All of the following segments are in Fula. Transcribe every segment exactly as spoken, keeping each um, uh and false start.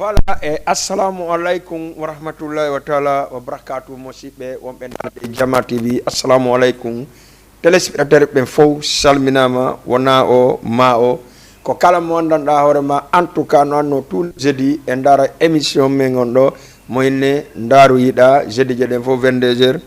Voilà, e assalamu aleykum wa rahmatullahi wa taala wa barakatuh, musidɓe wonɓe nande Jama T V. Assalamu aleykum. Téléspectateur ɓen fof salminaama, wona o ma o, ko kala mo anndanɗa hoore ma. En tout cas, no anno tous les jeudi e ndaara émission men on ɗo, mo inne ndaaru yiɗa jeudi jeɗen fof vingt-deux heures.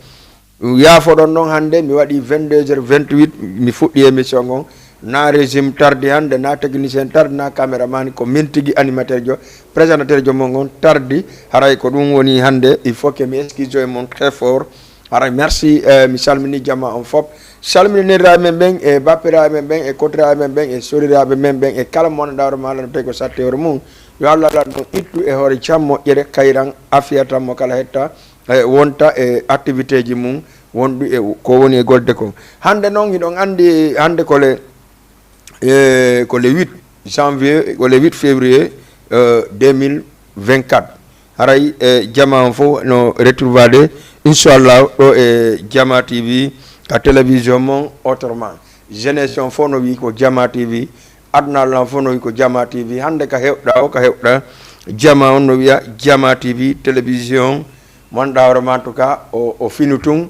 Yaafoɗon noon, hannde mi waɗi vingt-deux heures vingt-huit, mi fuɗɗi émission on. Na régime tardi hannde, na technicien tardi, na caméraman, ko min tigi animateur jo, présentateur jo mon on tardi. Haray ko ɗum woni hannde, il faut que mi excuse e mon très fort. Haray merci, eh, mi salmini jama on fop. Salmini nenniraaɓe men ɓen, e bappiraaɓe men ɓen, e kotiraaɓe men ɓen, e soriraaɓe men ɓen, e kala mo wonanɗa hoore ma, Allah no tawi ko satte hoore mum. Yo Allah, Allah no ittu e hoore jam moƴƴere, kayran, afiya tan mo kala hetta, e wonta e activité ji mum wonɗi e ko woni e golde ko. Hannde noon, hiɗon anndi hannde ko le, e, ko le huit janvier, ko le huit février, euh, deux mille vingt-quatre. Haray, e, jama on fof no retrouvaade, inchallah, ɗo e Jama T V, ka télévision mon autrement. Jeunesse on fof no wi'i ko Jama T V, aduna lan fof no wi'i ko Jama T V. Hannde ka heɓɗa o, ka heɓɗa jama on no wi'a Jama T V, télévision. Mo annduɗa hoore ma, en tout cas, o, o finu tun,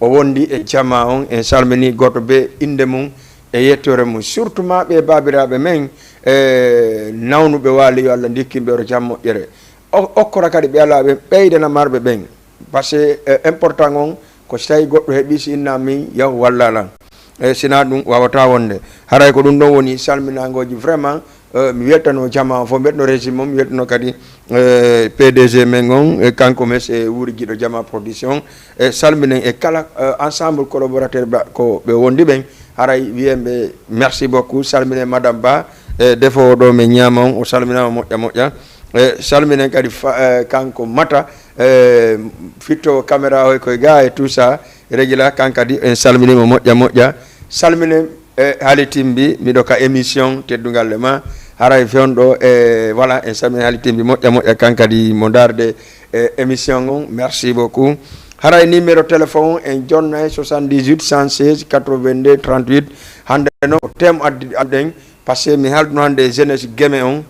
o wondi e jama on. En salmini gooto bee innde mum e yettoore mum. Surtout ma ɓe baabiraaɓe men, e nawnuɓe waali, yo Allah ndikkin ɓe hoore jam moƴƴere. O, okkora kadi ɓe alaa ɓen, ɓeydana marɓe ɓen. Parce que, eh, important on ko si tawi goɗɗo heɓi, si inna min yahu walla lan. E sina ɗum wawata wonde. Haray ko ɗum ɗon woni salminangoji vraiment, eh, mi weltano jama o fof, mi weltano régime o, mi weltano kadi, eh, P D G men on, e kanko monsieur Wuri Giɗo Jama Production. E salminen e kala, eh, ensemble collaborateur ba, ko ɓe wondi ɓen. Haray wiyen ɓe merci beaucoup, salminen Madame Ba, e defo ɗo men ñaama on, o salminama moƴƴa moƴƴa. E salminen kadi fa, eh, kanko Mata, eh, fittowo caméra o e koye ga e tout ça, Regila, kan kadi en salminimo moƴƴa moƴƴa. Salminen, eh, haali timbi, miɗo ka émission teddungal e ma. Haray fewndo, e voilà, en salmini haali timbi moƴƴa moƴƴa, kan kadi mo ndaarde, eh, émission on. Merci beaucoup. Haray numéro téléphone en jonnay soixante-dix-huit cent seize quatre-vingt-deux trente-huit. Hannde no ko thème addi, adden, parce que mi haalduno hannde e jeunesse Geme on,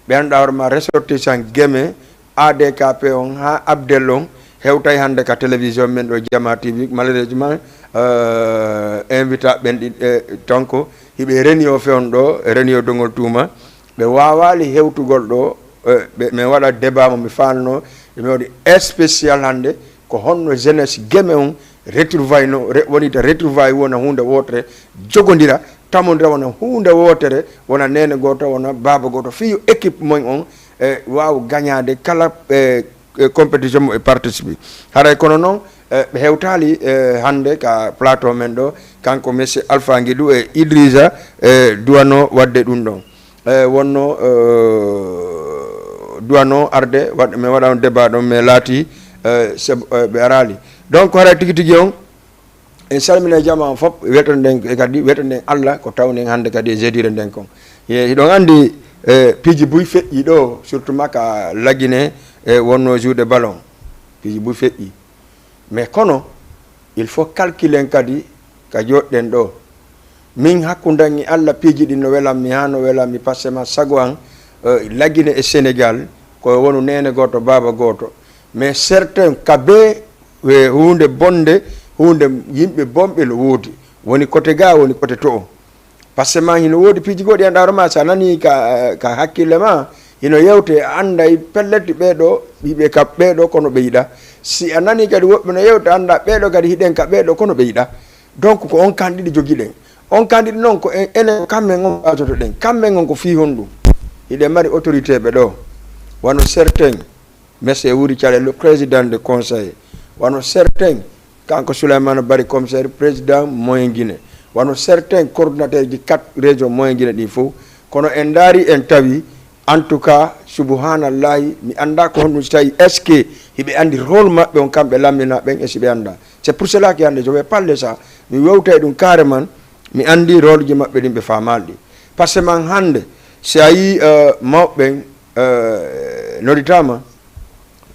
ɓe annduɗa hoore ma ressortissant Geme, A D K P on haa Abdel on hewtay hannde ka télévision men ɗo Jama T V. Malheureusement, euh, invita ɓen ɗi, eh, donc, hiɓe réunion fewndo ɗo, réunion dogol tuuma. Ɓe waawaali hewtugol ɗo, eh, ɓe, min waɗa débat mo mi faalno, mi waɗi spécial hannde, ko honno jeunesse Geme on retrouvayno, re-, wonita retrouvaille wona huunde wootere, jogondira, tamondira wona huunde wootere, wona neene gooto, wona baaba gooto, fii yo équipe mon on, e waawa gañaade kala, e, e compétition mo e participer. Haray kono noon, e, ɓe hewtaali, e, hannde ka plateau men ɗo, kanko monsieur Alpha Guidou e Idrissa, e, duwano waɗde ɗum ɗon. E, wonno, e, duwano arde, waɗ-, mi waɗa on débat ɗon, mais laati, e, c'est, e, ɓe araali. Donc, haray tigi tigi on, en salmina jama on fof, weltoɗen e kadi, weltoɗen Allah ko tawnen hannde kadi e jeudire nden kon. E, hiɗon anndi, e, piiji buy feƴƴi ɗo, surtout ma ka Lagine, e, wonno jouer de ballon. Piiji buy feƴƴi. Mais kono, il faut calculer en kadi ka jooɗɗen ɗo. Min hakkundan e Allah, piiji ɗin no welan mi haa no welan mi, parce que ma sago an, e, Lagine e Sénégal, ko wonu neene gooto, baaba gooto. Mais certains ka bee, e, huunde bonde, huunde yimɓe bonɓe no woodi. Woni côté ga, woni côté to'o. Parce que ma hino woodi piiji goɗɗi, annduɗa hoore ma, si a nani ka, ka hakkille ma, hino yewte, a annday pellet ɓee ɗo, hiɓe ka ɓee ɗo kono ɓe yiɗa. Si a nani kadi woɓɓe no yewta, annda ɓee ɗo kadi hiɗen ka ɓee ɗo kono ɓe yiɗa. Donc, ko on kan ɗiɗi jogiɗen. On kan ɗiɗi noon ko en, enen ko kammen on mbaajotoɗen. Kammen on ko fii honɗum? Hiɗen mari autorité ɓe ɗo. Wano certains, monsieur Wuri Cale, le président de conseil. Wano certains, kanko Souleymane Bari, commissaire, président Moyen Guinée. Wano certains coordinateurs ji quatre régions Moyen Guinée ɗin fof. Kono en ndaari, en tawi, en tout cas, subhanallahi, mi annda ko honɗum si tawi, est-ce que hiɓe anndi rôle maɓɓe on, kamɓe lammina ɓen, e si ɓe annda? C'est pour cela que hannde, je vais parler ça. Mi wewtay ɗum carrément, mi anndi rôle ji maɓɓe ɗin ɓe faamaali ɗi. Parce que man hannde, si a yii, euh, mawɓe ɓen, euh, nodditaama,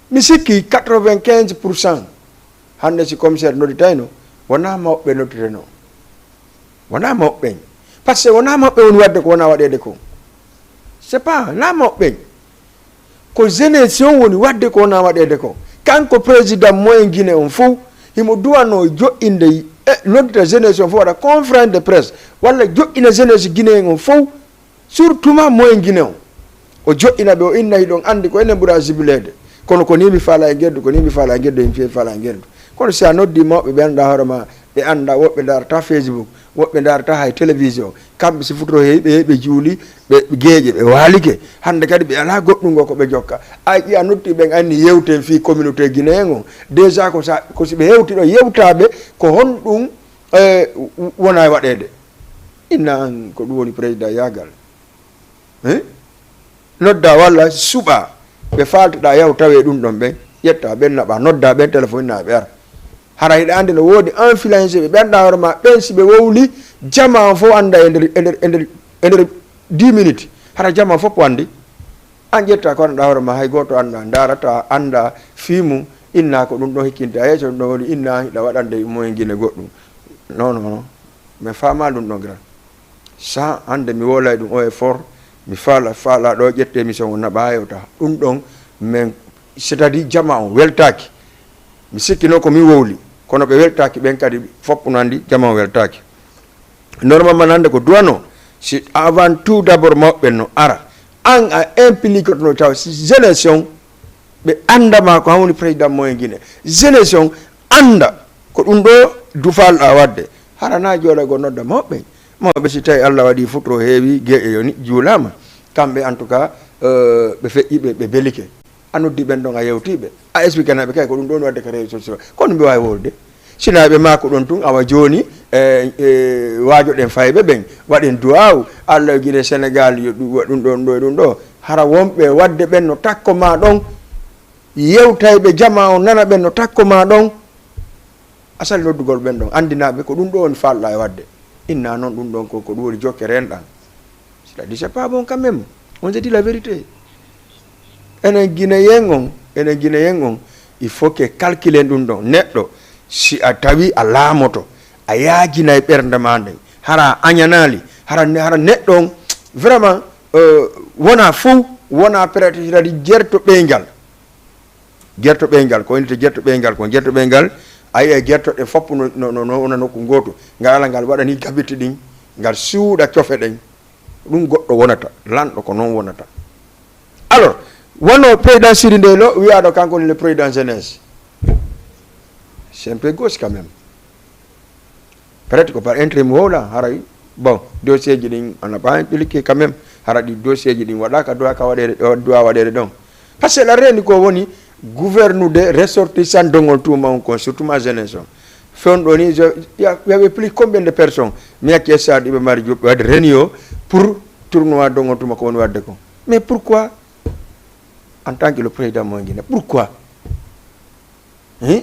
mi sikki quatre-vingt-quinze pour cent hannde si commissaire nodditayno, wonaa mawɓe ɓe nodditeno. Wonaa mawɓe ɓen. Parce que wonaa mawɓe ɓen woni waɗde ko wonaa waɗeede ko. C'est pas, wonaa mawɓe ɓen. Ko jeunesse on woni waɗde ko wona waɗeede ko. Kanko président moyen Guinée on fof, himo duwanoo joɗɗinde, e, noddita jeunesse on fof waɗa conférence de presse, walla joɗɗina jeunesse Guinée on fof, surtout ma moyen Guinée on. O joɗɗina ɓe, o inna hiɗon anndi ko enen ɓura jibileede. Kono ko ni mi faala e ngeddu, ko ni mi faala e ngeddu, mi faala e ngeddu. Kono si a noddi mawɓe ɓe annda hoore ma, ɓe annda, woɓɓe ndaarata Facebook, woɓɓe ndaarata hay télévision. Kamɓe si futuro heewi ɓe, ɓe juuli, ɓe, ɓe geeƴe, ɓe waalike. Hannde kadi ɓe alaa goɗɗum ngo ko ɓe jokka. A ƴiya noddi ɓen anni yewten fii communauté guinéen on. Déjà ko sa, ko si ɓe hewti ɗo yewtaaɓe, ko honɗum, eh, w-, wona e waɗeede? Inna an ko ɗum woni président yaagal. Eh? Nodda walla suɓa ɓe faaltoɗa yahu tawe ɗum ɗon ɓen, ƴetta ɓen naɓa, nodda ɓen téléphone na ɓe ara. Hara hiɗa anndi no woodi influencé ɓe ɓe annda hoore ma ɓen si ɓe wowli jama on fof annda e nder, e nder, e nder, e nder dix minutes. Hara jama on fof anndi. An ƴetta ko annda hoore ma hay gooto annda, ndarata annda fii mum, inna ko ɗum ɗon hikkinta yeeso ɗum ɗon woni inna hiɗa waɗande moyen Guinée goɗɗum. Non, non, non. Mais faama ɗum ɗon grand. Sa hannde mi wowlay ɗum o e for, mi faala, faala ɗo ƴette émission o naɓa hewta. Ɗum ɗon, min, c'est-à-dire jama on weltaaki. Mi sikkino ko mi wowli, kono ɓe weltaaki ɓen kadi fof no anndi jama on weltaaki. Normalement hannde ko duwano, si avant tout d'abord mawɓe no ara, an a impliqué no taw si jeunesse on, ɓe annda ma ko han woni président moyen Guinée. Jeunesse on annda ko ɗum ɗo dufalɗa waɗde. Hara na jooɗa go nodda mawɓe. Mawɓe si tawi Allah waɗi futuro heewi, geeƴe yoni, juulama. Kamɓe en tout cas, euh, ɓe feƴƴi ɓe, ɓe belike. A noddi ɓen ɗon a yewti ɓe. A expliqué na ɓe kay ko ɗum ɗon waɗde ka réseaux sociaux. Kono mbi waawi wowlude. Sina ɓe maako ɗon tun, awa jooni, e, e, waajoɗen fayɓe ɓen, waɗen duwaawu, Allah yo Guinée Sénégal, yo ɗum, waɗ ɗum ɗon ɗo e ɗum ɗo. Hara wonɓe waɗde ɓen no takko ma ɗon, yewtayɓe jama on nana ɓen no takko ma ɗon. A sali noddugol ɓen ɗon, anndinaa ɓe ko ɗum ɗo woni faalɗaa e waɗde. Inna noon ɗum ɗon ko, ko ɗum woni jokke reenɗan. C'est-à-dire, c'est pas bon quand même. On se dit la vérité. Enen Guinéen on, enen Guinéen on, il faut que calculer ɗum ɗon. Neɗɗo, si a tawi a laamoto, a yaajinay ɓernde ma nden, hara a añanaali, hara, hara neɗɗo on, vraiment, euh, wona fou, wona prête, c'est-à-dire jerto ɓeyngal. Jerto ɓeyngal, ko innete jerto ɓeyngal kon? Jerto ɓeyngal, a yi'ay jerto ɗe fof no, no, no, no wona nokku ngootu. Ngal ala ngal waɗani gabiti ɗin, ngal suuɗa cofe ɗen. Ɗum goɗɗo wonata, lanɗo ko noon wonata. Alors, wano président Siri Ndeylo, wiyaaɗo kanko woni le président jeunesse. C'est un peu gauche quand même. Peut-être ko par intérêt mo wowla, haray, bon, dossier ji ɗin, on n'a pas impliqué quand même, hara ɗi dossier ji ɗin waɗaaka, duwaaka waɗeede, duwa waɗeede ɗon. Parce que la reeni ko woni gouvernude ressortissant dongol tuuma on kon, surtout ma jeunesse on. Fewndo ni, je, y a, y avait plus combien de personnes? Mi acci S R ɗiɓe mari juɓɓe waɗde réunion pour tournoi dongol tuuma ko woni waɗde kon. Mais pourquoi? En tant que le président mo Guinée, pourquoi? Hein?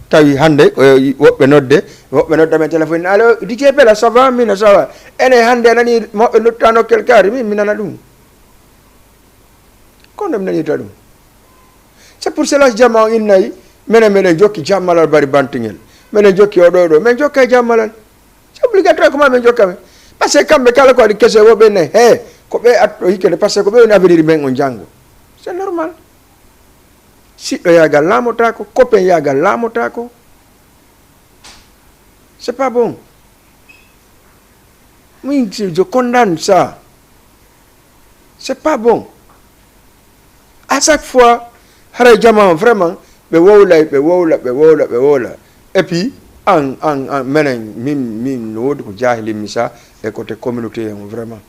Tawi hannde, ko woɓɓe nodde, woɓɓe nodda men téléphone, "Allo, D J Pela, ça va?" Mina, "Ça va." Ene hannde nani, moɓɓe noddata nokkel kaari, min mi nana ɗum. Kono mi nanirta ɗum. C'est pour cela jama o innay, menen meɗen jokki jammalal bari bantingel. Meɗen jokki o ɗo e ɗo, men jokka e jammalal. C'est obligatoire ko ma men jokka men. Parce que kamɓe kala ko waɗi kese woɓɓe ne, he, ko ɓe atto hikkede, parce que ko ɓe woni avenir men on janngo. C'est normal. Siɗɗo yaagal laamotaako, copain yaagal laamotaako. C'est pas bon. Min, je, je condamne ça. C'est pas bon. À chaque fois, haray jama on, vraiment, ɓe wowlay, ɓe wowla, ɓe wowla, ɓe wowla. Et puis, an, an, an, menen, min, min, no woodi ko jahilimmi sa, e côté communauté on, vraiment.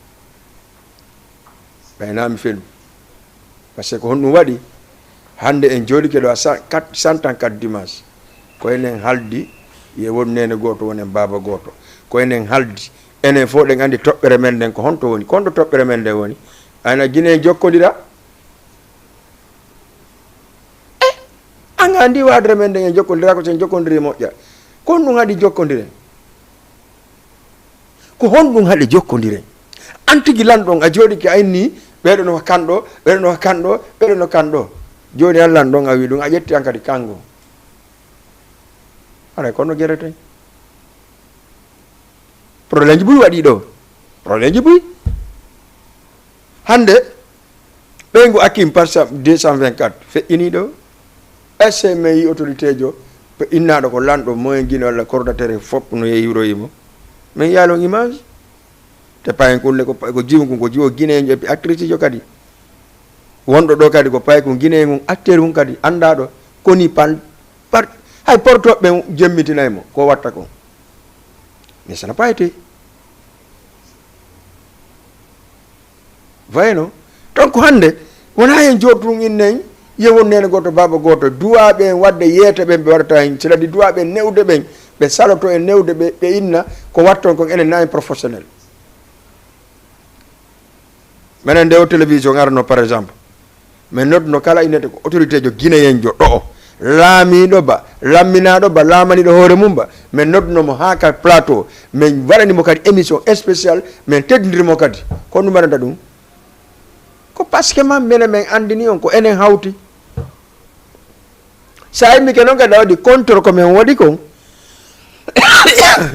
Ɓayna mi fenu. Parce que ko honɗum waɗi? Hannde en jooɗike ɗo à cent, quatre, cent ans quatre dimanche. Ko enen haldi, ye won neene gooto, wonen baaba gooto. Ko enen haldi. Enen fof ɗen anndi toɓɓere men nden ko honto woni. Ko honto toɓɓere men nden woni? Ana Guinée jokkodira? Eh, an anndi waadere men nden en jokkodira ko sen jokkondiri moƴƴa. Ko honɗum haɗi jokkondiren? Ko honɗum haɗi jokkondiren? An tigi lanɗon a jooɗike a inni, ɓeeɗo no kanɗo, ɓeeɗo no kanɗo, ɓeeɗo no kanɗo. Jooni an lanɗon a wi ɗum, a ƴetti an kadi kango. Haray kono gereten. Problème ji buy waɗi ɗo. Problème ji buy. Hannde, Ɓeyngu Akim par exemple deux cent vingt-quatre feƴƴinii ɗo. Est-ce que min yi autorité jo ɓe innaaɗo ko lanɗo moyen Guinée walla coordinateur e fof no yehi wuro yimo? Min yaalon image. Te payen kun le ko pa- ko jiwo kun ko jiwo Guinée jo epi actrice jo kadi. Wonɗo ɗo kadi ko paye kun Guinée kun acteur kun kadi anndaaɗo koni pan par hay portoɓe ɓen jemmitinay mo ko watta kon. Mais ça n'a pas été. Voyez, non? Donc hannde wona hen jooɗtun innen yewon nene goto baba goto duwaɓe en wadde yeete ɓen ɓe waɗata hen, c'est-à-dire duwaɓe en newde ɓen ɓe saloto en newde ɓe ɓe inna ko watton kon enen na en professionnel. Menen nde o télévision arano par exemple, min nodduno kala innete ko autorité jo guinéen jo ɗo o laamiɗo ba lamminaɗo ba laamaniɗo hoore mum ba, min nodduno mo ha ka plateau, min waɗani mo kadi émission spécial, min teddindiri mo kadi. Ko ɗum waɗanta ɗum? Ko parce que man minen min anndini on ko enen hawti. Sa immi ke noon kadi a waɗi contre ko min waɗi kon.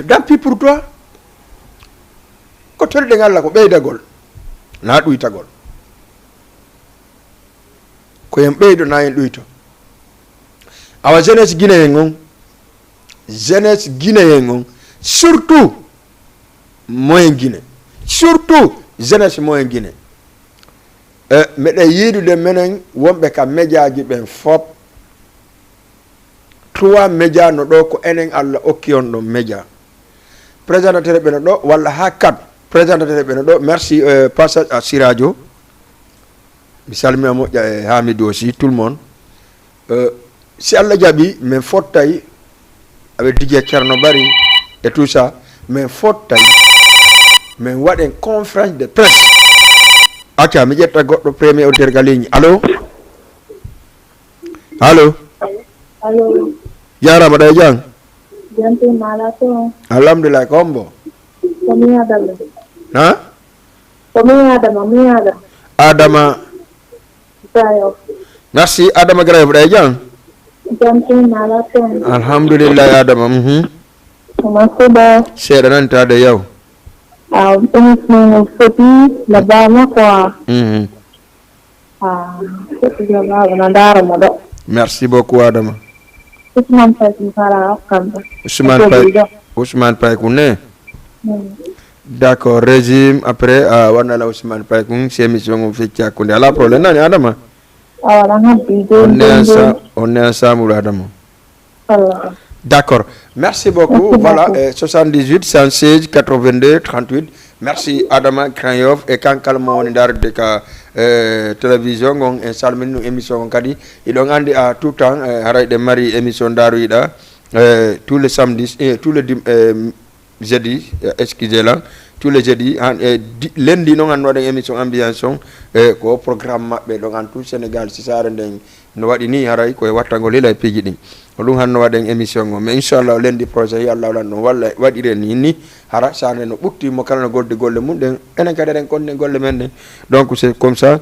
Tant pis pour toi. Ko torɗen Allah ko ɓeydagol na ɗuytagol. Ko en ɓeydo na en ɗuyto. Awa jeunesse guinéen on, jeunesse guinéen on, surtout moyen Guinée, surtout jeunesse moyen Guinée. E meɗen yiidude menen wonɓe ka média ji ɓen fop. Trois média no ɗo ko enen Allah okki on ɗon média. Présentateur ɓe no ɗo walla ha quatre présentateur ɓe no ɗo. Merci, euh, passage à Siradio. Mi salmina moƴƴa e Hamidou aussi, tout le monde. Euh, si Allah jaɓi min fottay avec D J Thierno Bari et tout ça, min fottay min waɗen conférence de presse. Acca mi ƴetta goɗɗo premier auditeur ka ligne. Allo? Allo? Allo? Jarama ɗa e jam? Jantin mala to. Alhamdulillah, ko hombo? Ko mi Adama. Ha? Ko mi Adama, mi Adama. Adama. Gayo. Merci. Adama Garayo, ɗa e jam? Jantin mala to. Alhamdulillah Adama. Mhm. Comment ça va? Seeɗa nan tade yaw. Ah, émission foti la bama quoi. Mhm. Ah, foti la bama na ndara mo ɗo. Merci beaucoup Adama. Ousmane Faye ko kala kamɓe. Ousmane Faye. Ousmane Faye ko ne? Mm. D'accord, régime après a wanna la Ousmane Faye kun si émission on fecci hakkunde ala problème nani Adama. Awa na habbi on ne ensemble Adama. D'accord. Merci beaucoup. Voilà, euh, soixante-dix-huit cent seize quatre-vingt-deux trente-huit. Merci Adama Grand Yoff e kankal mo woni ndarude ka euh, télévision ngon en salmini ɗum émission ngon kadi. Iɗon anndi à tout temps euh, haray ɗe mari émission ndaruyiɗa euh, tous les samedis euh, tous les dim- euh, jeudi, euh, excusez là, tous les jeudi han e di- lendi noon han waɗen émission ambiance on e ko programme maɓɓe ɗon han tout Sénégal si saare nden no waɗi ni haray koye wattangol hila e piiji ɗin. Ko ɗum han no waɗen émission o mais inchallah o lendi projet yo allah waɗan ɗum walla waɗire ni ni hara sane no ɓutti mo kala no golde golle mum ɗen enen kadi eɗen konde golle men ɗen. Donc c'est comme ça.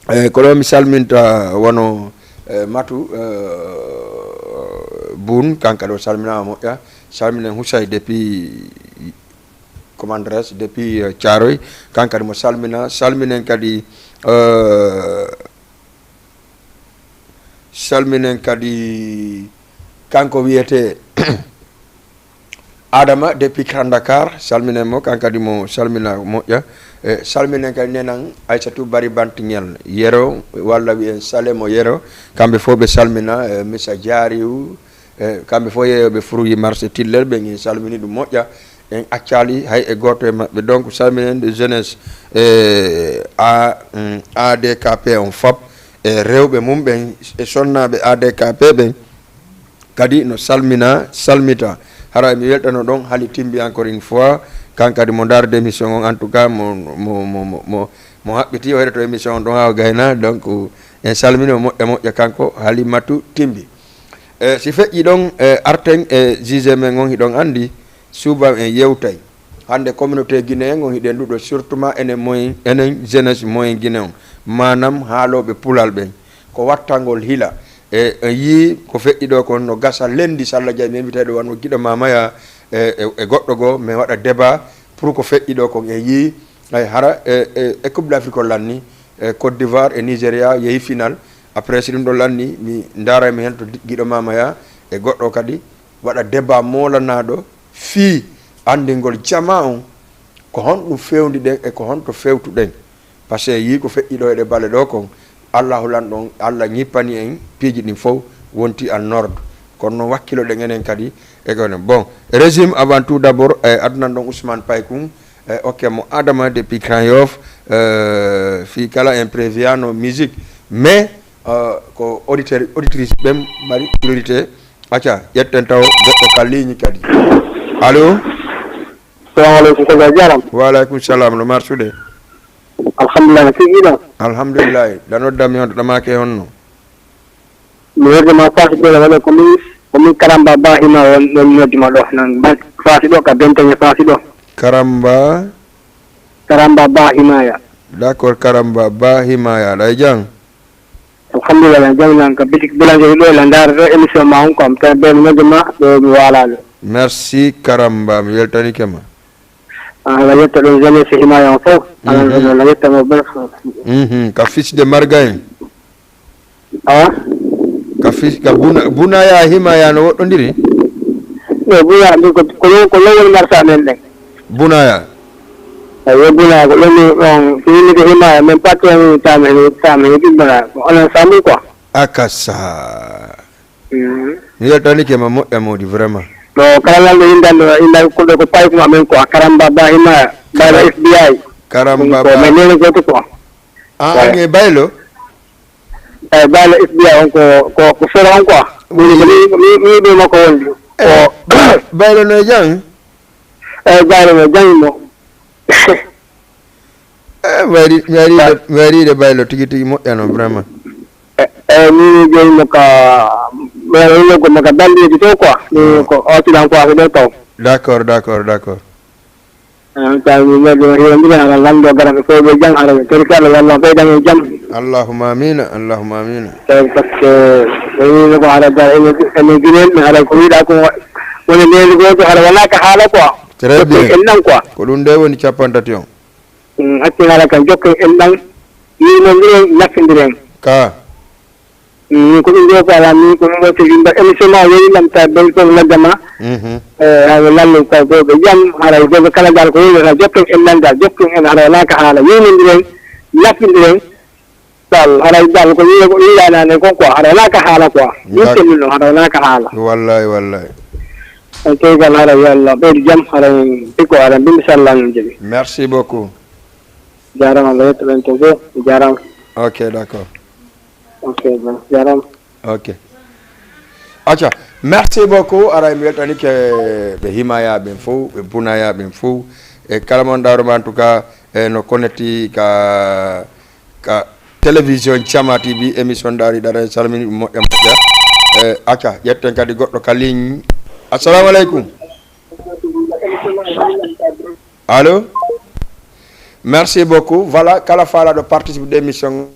Eyyi ko ɗo mi salminta wano eh, matu eh, bun kanka ɗo salminama moƴƴa. Salminen husay depuis commandres depuis eh, thiaroy. Kanka ɗum o salmina salminen kadi eh, salminen kadi kanko wiyete Adama depuis Grand Dakar salminen mo kan kadi mo salmina moƴƴa. E salminen kadi nenan Aissatou Bari Bantiŋel Yero walla wiyen Salemo Yero. Kamɓe fof ɓe salmina e Misa Diariou e kamɓe fof yeeyoɓe fruit marché Tillel ɓe en salmini ɗum moƴƴa. En accali hay e gooto e maɓɓe donc salminen de jeunesse e a adkp on fop e rewɓe mum ɓen e sonnaɓe adkp ɓen. Kadi no salmina salmita. Hara mi weltano ɗon hali timbi encore une fois kan kadi mo darde émission on en tout cas mo mo mo mo mo haɓɓiti o heɗoto émission on ɗon ha o gayna donc en salmini o moƴƴa moƴƴa kanko hali matu timbi. E si feƴƴi ɗon e arten e juge men on hiɗon andi suuba en yewtay. Hannde communauté guinéen on hiɗen ɗuɗo surtout ma enen moyen enen jeunesse moyen guinéen on manam haaloɓe pulal ɓen ko wattangol hila e en yii ko feƴƴi ɗo kon no gasa lendi salla jay mi invité ɗo wano giɗo mamaya e, e, e goɗɗo goo min waɗa débat pour ko feƴƴi ɗo kon en yii ay hara e, e, e coupe d'afrique o lanni E Côte d'Ivoire e Nigeria yehi final. Après, si ɗum ɗo lanni, mi ndaaraymi heen to di- giɗo maama ya e goɗɗo kadi waɗa débat moolanaaɗo fii anndingol jamaa on ko honɗum fewndi ɗen e ko honto fewtuɗen. Parce que yii ko feƴƴi ɗo e ɗe bale ɗo kon, Allahu lanɗo on, Allah ñippani en piiji ɗin fow, wonti en ordre. Kono noon wakkiloɗen enen kadi e ko enen. Bon, régime avant tout d'abord, e addunan ɗon Ousmane Paykun, e ok mo Adama depuis Grand Yoff, e fii kala imprévu no musique. Mais e ko auditeur, auditrice ɓen mari priorité. Acca, ƴetten taw goɗɗo ka ligne kadi. Allo? Salamu aleykum, ko a jarama. Wa aleykum salam, no marsude? Alhamdulillah, no tigi ɗon? Alhamdulillah, ɗa noddami on, ɗa maake honno? Mi wirde ma Faasi Bela, wala ko min, ko min Karamba Ba Hima won, won noddi ma ɗo, nan ban Faasi ɗo, ka Benteñe Faasi ɗo. Karamba? Karamba Ba Himaya. D'accord, Karamba Ba Himaya, ɗa e jam? Alhamdulillah, jam nan ka bitik boulangerie ɗo, la ndaara ɗo émission ma on, ko am tan ɓe mi nodde ma ɗo mi waala ɗo. Merci Karamba, mi weltanike ma. Ah, la yetta ɗon jeunesse Himaya on fof. Ala Mhm. Ala yetta mo ɓe fof. Mhm, ka fils de Marga en. Awa? Ka fils, ka Buna, Bunaya Himaya no woɗɗondiri? No Bunaya, ɗum ko, ko non, ko non woni marsa men ɗen. Bunaya? Eyi, Bunaya, ko ɗum ɗon, so yimɓe Himaya, men patron tama, tama, ko onon famille quoi. Akasa. Mhm. Mi weltanike ma moƴƴa moodi vraiment. No kala lanɗo indan ɗo, indan ko ɗo ko paykuma men quoi, Karamba Ba Himaya, Baylo Kara-, F B I. Karamba Ɗum ko Ba. Men nene goto quoi. Ah, Ouais. An e Baylo? Eyi, Baylo F B I on ko, ko, ko soro on quoi. Mi, mi, mi, mi ɗo makko wondi. Eh, ko Ba-, Baylo no e jam? Eyi, Baylo no jam mo. Eh, mi ari, mi ari, Ba- mi ari de Baylo tigi tigi moƴƴano vraiment. Eh, eh, mi, mi joni mo ka, mi ari mo ko mo ka bandiji to quoi. Ni ko o tilan quoi ko ɗo taw. D'accord, d'accord, d'accord. An tawi mi welɗo hirondire hara lanndo garam e fewɓe jam hara ɓe tori kala wallah ɓeydan e jam. Allahumma amina, Allahumma amina. Tawi parce que ɓe wiino ko hara gar ene ene ginen hara ko wiɗa ko woni leydi goto hara wona ka haala quoi. Très bien. En ɗan quoi. Ko ɗum nde woni capantati on. Mm, acci hara kan jokken en ɗan yirmondiren naftindiren. Ka. Min ko ɗum ɗo ko alaa min ko ɗum ɗo tigi mba émission ma weli lam tawi bel ko nodda ma. Mhm. Eh, haɓe lallo tawi ko ɓe jam haray goɓe kala dal ko weli ha jokken en nan dal jokken en haray wala ka haala yemindiren naftindiren dal haray dal ko wiye ko wiyanane kon quoi haray wala ka haala quoi. Min Dak- selluno haray wala ka haala. Wallahi, wallahi. On tawi gal haray yo Allah ɓeydu jam haray piko haray mbindi sallah min jeeɓi. Merci beaucoup. Jarama Allah yetto ɓen to goo jarama. Ok, d'accord. Ok, bon, jarama. Ok. Acca, merci beaucoup. Aray mi weltanike ɓe Himaya ɓen fof, ɓe Bunaya ɓen fof. E kala mon ɗawroma en tout cas, e no connecti ka, ka télévision Thiama T V, émission ɗaari ɗaara en salmini ɗum moƴƴa moƴƴa. E acca, ƴetten kadi goɗɗo ka ligne. Assalamu aleykum. Allo? Merci beaucoup. Voilà, kala faalaɗo participe de émission.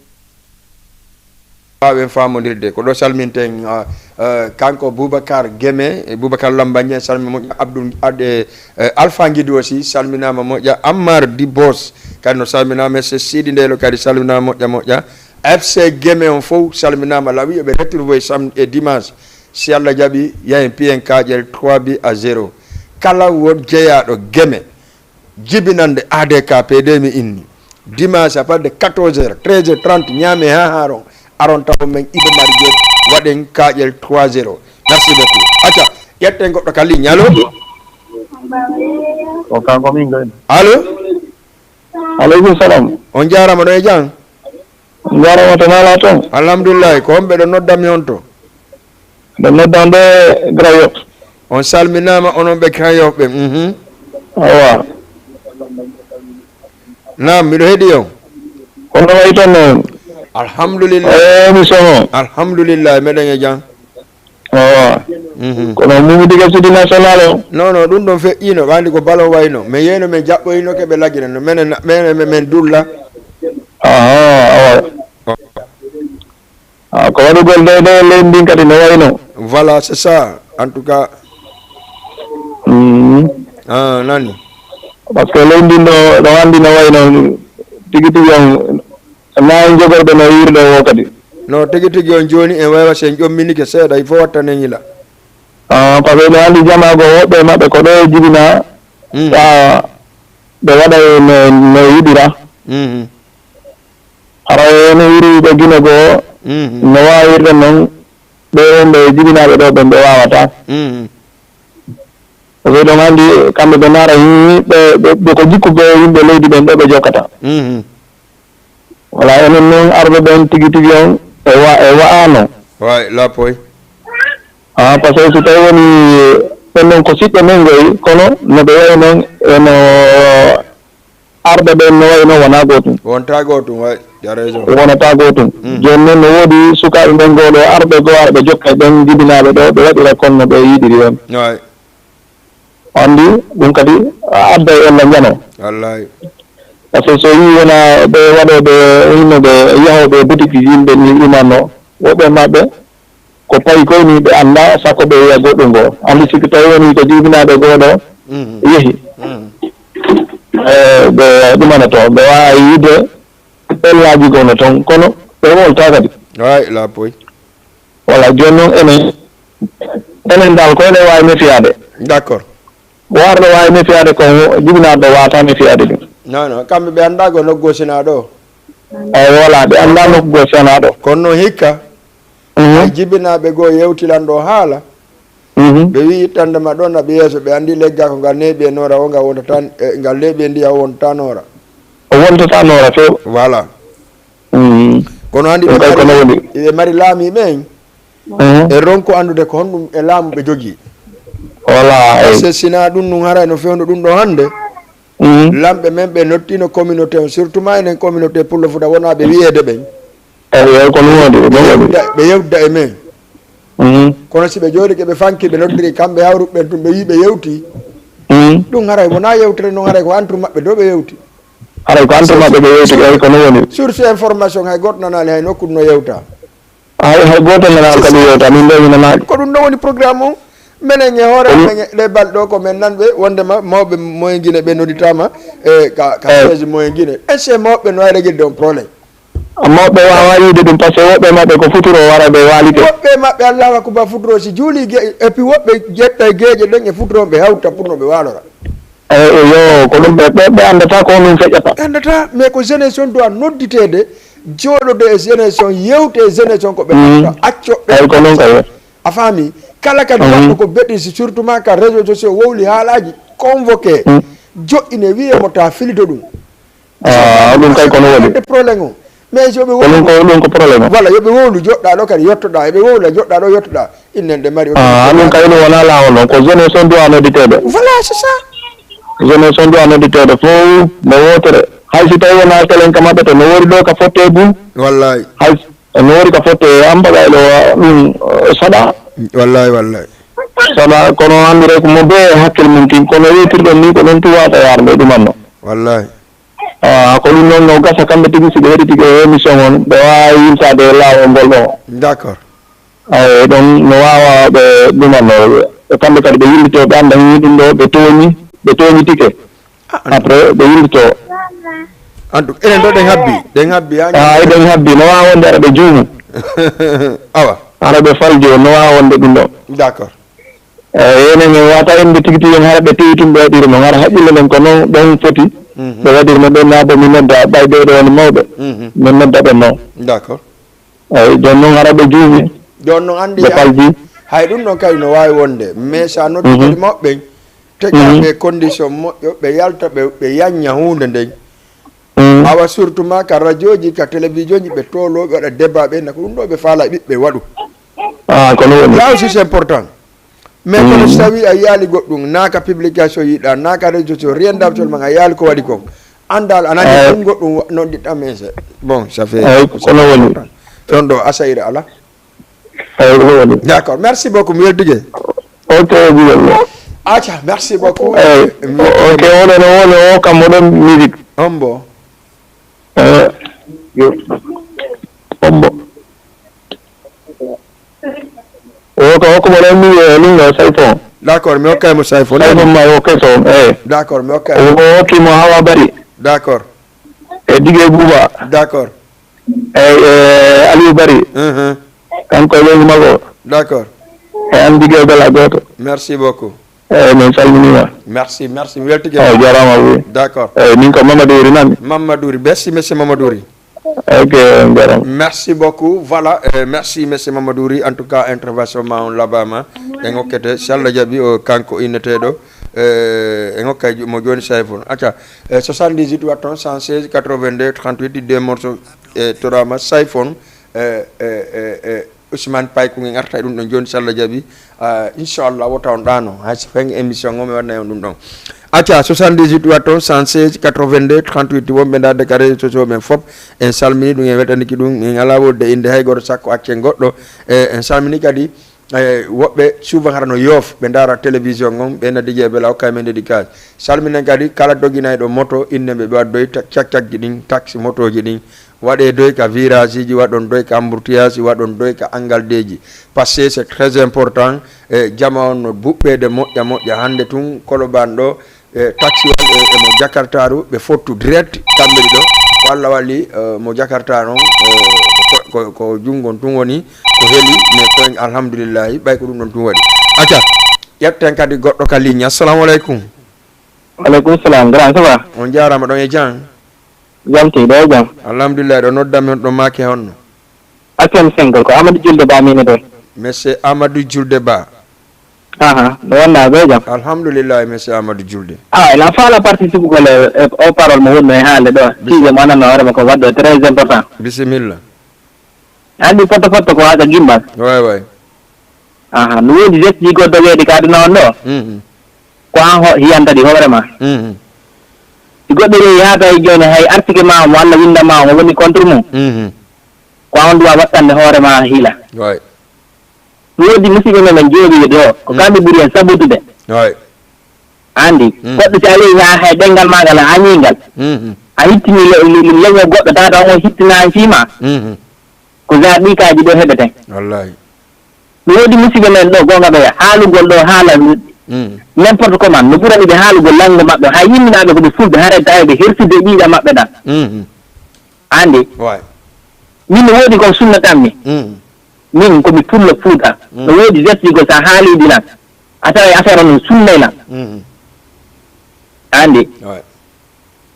Waawen faamondirde. Ko ɗo salminten, ah, eh, kanko Boubacar Guémé, eh, Boubacar Lambagne, salmi moƴƴa Abdoul Ad-, eh, eh, Alpha Guido aussi, salminaama moƴƴa. Ammar Dibos, kadi no salminaama. Monsieur Sidi Ndelo kadi salminaama moƴƴa moƴƴa. F C Guémé on fof salminaama. Lawi eɓe retrouver samedi et dimanche. Si Allah jaɓi, yahen piyen kaaƴel trois buts à zéro. Kala won jeyaaɗo Guémé, jibinande A D K P D mi inni. Dimanche à partir de quatorze heures, treize heures trente, ñaame haa haaron. Aron taw men Iba Mar Diop, waɗen kaaƴel trois zéro. Merci beaucoup. Acca, ƴetten goɗɗo ka ligne. Allo? Ko kanko min gayno. Allo? Aleykum salam. On jaarama ɗo e jam? Jarama to nala toon. Alhamdulillahi, ko homɓe ɗo noddami on to? Ɓe noddan ɓe Grand Yoff. On salminaama onon ɓe Grand Yoff ɓe. Mhm. Awa. Naam, miɗo heɗi on. Kono wayi toon noon. Alhamdulillah. E émission o. Alhamdulillah, meɗen e jam. Awa. Mhm. Kono Mumudiga Sidi National o. Non, non, ɗum ɗon feƴƴiino, ɓaandi ko balo wayno. Min yeeyno min jaɓɓoyino ke ɓe lagina no menen, menen, men, men dulla. Aha, awa. Ah, ko waɗugol de, de leydi ndin kadi no wayno. Voilà, c'est ça. En tout cas. Mhm. Ah, nani. Parce que leydi ndin ɗo, ɗo anndi no wayno tigi tigi on. Naa en jogorɓe no yiirde o kadi. No tigi tigi on jooni en waywa si en ƴomminike seeɗa, il faut wattanen yila. Ah, parce que no anndi jamaa goo woɓɓe e maɓɓe ko ɗo e jibinaa, Mhm. Ɓe waɗa e no, no yiɗira. Mhm. Hara ene wiri ɓe Gine goo, Mhm. No waawirde noon, ɓe wonɓe e jibinaaɓe ɗo ɓen, ɓe waawataa. Mhm. Parce que ɗon anndi kamɓe ɓe naara yimɓe, ɓe, ɓe ko jikku goo yimɓe leydi ɓen ɗo ɓe jokkata. Mhm. Wala enen noon arɓe ɓen tigi tigi on e wa-, e wa'ano. Way, lapoy. Ah, parce que si tawi woni ɓen noon ko siɓɓe men ngoy, kono no ɓe wayi noon e no arɓe ɓen no wayi noon wonaa gootum. Wontaa gootum, way, tu as raison. Wonata gootum. Mm. Jooni noon no woodi sukaaɓe men goo ɗo arɓe goo arɓe jokka e ɓen jibinaaɓe ɗo, ɓe waɗira kon no ɓe yiɗiri on. Way. Anndi ɗum kadi adda e ella njano. Wallaahi. Parce que so yii wona ɓe waɗooɓe yimɓe ɓe yahooɓe boutique yimɓe ni imanno, woɓɓe maɓɓe ko payi koy ni ɓe annda sakko ɓe wiya goɗɗum goo. Anndi sikki tawi woni ko jibinaaɓe goo ɗo Mhm. Yehi. Mhm. E, ɓe ɗumana to, ɓe waawa yiide ellaaji goo no toon, kono ɓe wolta kadi. Way, lapoy. Wala, jooni noon enen, enen dal ko enen waawi mefiyaade. D'accord. Warɗo waawi mefiyaade ko jibinaaɗo waata mefiyaade ɗum. Non, non, kamɓe ɓe anndaa ko nokku gosinaa ɗo. Eey, wala, ɓe anndaa nokku gosinaa ɗo. Kono noon hikka, Mhm. Ay jibinaaɓe goo yewtilan ɗo haala. Mhm. Ɓe wi'i ittande ma ɗo naɓi yeeso, ɓe anndi leggal ko ngal neeɓi e noora, o ngal wontata, e, ngal neeɓi e ndiyam, o wontata noora. O wontata noora few. Voilà. Mm. Kono anndi Ɗum ɓe kay ko mari, no woni. Ɓe mari laamiiɓe en. Mhm. E ronko anndude ko honɗum e laamu ɓe jogii. Wala, Parce que eey. Sinaa ɗum, ɗum haray no fewndo ɗum ɗo hannde. Mhm. Lamɓe men ɓe nottino communauté on, surtout ma enen communauté Pullo Futa wonaa ɓe wiyeede ɓen. Eey, eey, ko ɗum woni, ko ɗum woni. Ɓe yewda, ɓe yewda e men. Mhm. Kono si ɓe jooɗike, ɓe fanki, ɓe noddiri kamɓe hawruɓe ɓen tun, ɓe wi ɓe yewti. Mhm. Ɗum haray wonaa yewtere non, haray ko entre maɓɓe ɗo ɓe yewti. Haray ko entre maɓɓe ɓe yewti, eey, ko ɗum woni. Source information hay gooto nanaali hay nokku no yewta. Hay, hay gooto nanaali kadi yewta, min ɗo mi nanaali. Ko ɗum ɗo woni programme on. Menen e hoore Ko ɗum amen e ɗe balɗe ɗo ko men nanɓe wondema mawɓe Moyen Guinée ɓe nodditaama e ka, ka Eey. Siège Moyen Guinée. Est-ce que mawɓe no wawi régler on problème? Mawɓe waawa yiide ɗum, parce que woɓɓe maɓɓe ko futuro wara ɓe waalike. Woɓɓe maɓɓe, Allahu Akbar, futuro si juuli ge-, et puis woɓɓe ƴetta e geeƴe ɗen e futuro ɓe hawta pour no ɓe waalora. Eey, eey, yo, ko ɗum ɓe, ɓe, ɓe anndata ko honɗum feƴƴata. Ɓe anndata, mais ko jeunesse on doit nodditeede, jooɗode e jeunesse on, yewte e jeunesse on ko ɓe Mm. anndata, acco ɓe. Eey, ko noon kay. A faami? Kala kadi Mhm. waɗɗo ko bêtise, surtout ma ka réseaux sociaux, wowli haalaaji, convoqué, Mm. joɗɗine, wiye mo ta filito ɗum. Ah, ɗum kay ko no woni. Wadde problème o. Mais yo ɓe Ko ɗum ko, wowlu. Ɗum ko problème o. Voilà, yo ɓe wowlu, joɗɗa ɗo kadi yottoɗa, eɓe wowla, joɗɗa ɗo yottoɗa. Innen ɗe mari Ah, ɗum kay ɗum wonaa laawol noon. Ko jeunesse on doit nodditeede. Voilà, c'est ça. Jeunesse on doit nodditeede fof no wootere. Hay si tawi wonaa kelen ka maɓɓe to, no woori ɗo ka fotte e bum. Wallahi. Hay s-, no woori ka fotte e am bagay ɗo, ɗum, eh, saɗa. Wallahi, wallahi. Saɗa, kono anndude ko mo bee hakkil mum kin, kono yewtirɗon ni ko noon tuwaata yaarde e ɗumanno. Wallahi. Ah, ko ɗum noon no gasa kamɓe tigi si ɓe heɗitike e émission on, ɓe waawa yiltaade e laawol ngol ɗo. D'accord. Ay, ɗon no waawa ɓe ɗumanno. E kamɓe kadi ɓe yillito, ɓe annda hini ɗum ɗo, ɓe tooñi, ɓe tooñitike. Ah, andu. Après, ɓe yillito. Andu, enen ɗo ɗen habbi, ɗen habbi, ha Ah, eɗen habbi, no waawa wonde ara ɓe juumu. Awa. Ara ɓe faljo, no waawa wonde ɗum ɗo. D'accord. Eey, enen en wata en mbi tigi tigi en hara ɓe tewi tun ɓe waɗiri noon, hara haqqille nden ko noon ɗon foti. Mhm. Ɓe waɗiri no ɓen naabo mi nodda, ɓay ɓee ɗo woni mawɓe. Mhm. Min nodda ɓe noon. D'accord. Eey, jooni noon hara ɓe juumi. Jooni noon anndi Ɓe ya-, falji. Hay ɗum ɗon kadi no waawi wonde. Mais so a noddi Mhm. kadi mawɓe ɓen, tegaa Mhm. ɓe condition moƴƴo, ɓe yalta, ɓe, ɓe yañña huunde nden. Mm. Awa surtout ma ka radio ji, ka télévision ji, ɓe toolo, ɓe waɗa débat, ɓe na ko ɗum ɗo ɓe faala ɓiɓɓe waɗu. Ah, ko ɗum woni. Là aussi c'est important. Mais kono Mm. so tawi a yiyaali goɗɗum, naa ka publication yiɗa, naa ka réseau social, rien d'absolument a yiyaali ko waɗi kon. Andal a nani Eh. ɗum goɗɗum wa-, non ɗi tame se. Bon, ça fait Eh, aussi ko ɗum woni. Important. Ton ɗo asayre ala. Eey, ko ɗum woni. D'accord, merci beaucoup, mi weltike. Ok, Guillermo. Aca, merci beaucoup. Eey, Mi ok, oɗon o woni o kam oɗon musique. Hombo. Eh, yo. Hombo. O ko, o ko mo ɗon mi, eh, lingo Sayfon. D'accord, mi hokkay mo Sayfon. Sayfon ma o keso, eey. D'accord, mi hokkay mo. O, o hokki mo Hawa Bari. D'accord. E Dige Buuba. D'accord. Eyyi, e Aliou Bari. Mhm. Kanko e ɓeyngu makko. D'accord. E an Jigel Bala gooto. Merci beaucoup. Eyyi, min salminiima. Merci, merci. Mi weltike. Eyyi, jarama wi. D'accord. Eyyi, min ko Mamadou Ri nanmi. Mamadou Ri. Merci, monsieur Mamadou Ri. Ok, on jarama. Merci beaucoup. Voilà, euh, merci, monsieur Mamadou Ri. En tout cas, intervention ma on labama. En hokkete, si Allah jaɓi, o kanko inneteɗo. Euh, en hokkay mo joni sayfon. Acca, euh, soixante-dix-huit watton, cent seize, quatre-vingt-deux, trente-huit, deux morceaux, euh, torama sayfon. Euh, euh, euh, euh, Ousmane Pay ko ngen arta e ɗum ɗon jooni, so Allah jaɓi. Ah, inchallah, wota on ɗaano. Hay so fengi émission o, mi waɗnay on ɗum ɗon. Acca, soixante-dix-huit watton, cent seize, quatre-vingt-deux, trente-huit, wonɓe ndaarde ka réseaux sociaux ɓen fof, en salmini ɗum, en weltaniki ɗum, en alaa wolde innde hay gooto, sakko accen goɗɗo. E en salmini kadi, e woɓɓe souvent hara no yoof, ɓe ndaara télévision on, ɓe noddi je bela hokkay men dédicace. Salminen kadi kala doginayɗo moto, inne ɓe ɓe waɗdoy ta-, cak-cakji ɗin, taxi motooji ɗin, waɗe doy ka virage ji, waɗon doy ka embouteillage, waɗon doy ka angaldeji. Parce que c'est très important, e jama on no buɓɓeede moƴƴa moƴƴa. Hannde tun Colobane ɗo, e taxiwal e, e mo Jakartaaru, ɓe fottu direct kamɓe ɗiɗo. Ko Allah walli, e, mo Jakarta non, e, ko, ko, ko junngo tun woni, ko heli, mais ko en alhamdulillahi, ɓay ko ɗum ɗon tun waɗi. Acca, ƴetten kadi goɗɗo ka ligne. Assalamu aleykum. Aleykum salam, grand, ça va? On jaaraama, ɗon e jam? Jam tigi, ɗo e jam. Alhamdulillah, ɗo noddanmi on, ɗo maaki honno? Akem cinq, ko Amadou Julde Ba mini ɗo. Monsieur Amadou Julde Ba. Aha, ɗo wonɗa, ɗo e jam. Alhamdulillah, monsieur Amadou Julde. Ah, ina faala participugol e, e o parole mo wonno e haalde ɗo. Bis- Sujet mo ananno hoore makko wadde très important. Bisimilla. Anndi fotto fotto ko waasa gimmal. Way, way. Aha, no woodi geste ji goɗɗo weeɗi ka aduna on ɗo. Mhm. Ko an ho-, hiyanta ɗi hoore ma. Mhm. Si goɗɗo yehi haa tawi jooni hay artike ma mo Allah winda ma mo woni contre mum. Mhm. Ko an duwa wattande hoore ma hiila. Way. No woodi musiɓɓe men men jooɗi ɗo. Ko Mm. kamɓe ɓuri en sabotude. Way. Anndi, Mm. goɗɗo si a yehi haa hay ɗenngal maagal a añii ngal. Mhm. A hittini le-, le-, le-, leñol goɗɗo tata on o hittina fii ma. Mhm. Ko genre ɗi kaaji ɗo heɓeten. Wallahi. No woodi musiɓɓe men ɗo, goonga ɓe haalugol ɗo haala Mm. n'importe comment, no ɓurani ɓe haalugol langue maɓɓe, hay yimminaaɓe ko ɓe fulɓe, haray tawi ɓe hersude ɓiiɗa maɓɓe ɗan. Mhm. Anndi? Way. Min no woodi ko sunna tammi. Mhm. Min ko mi pullo Fuuta. Mhm. No woodi geste ji gol sa haali ɗi lan. A tawa e affaire on no sunna e lan. Mhm. Anndi? Way.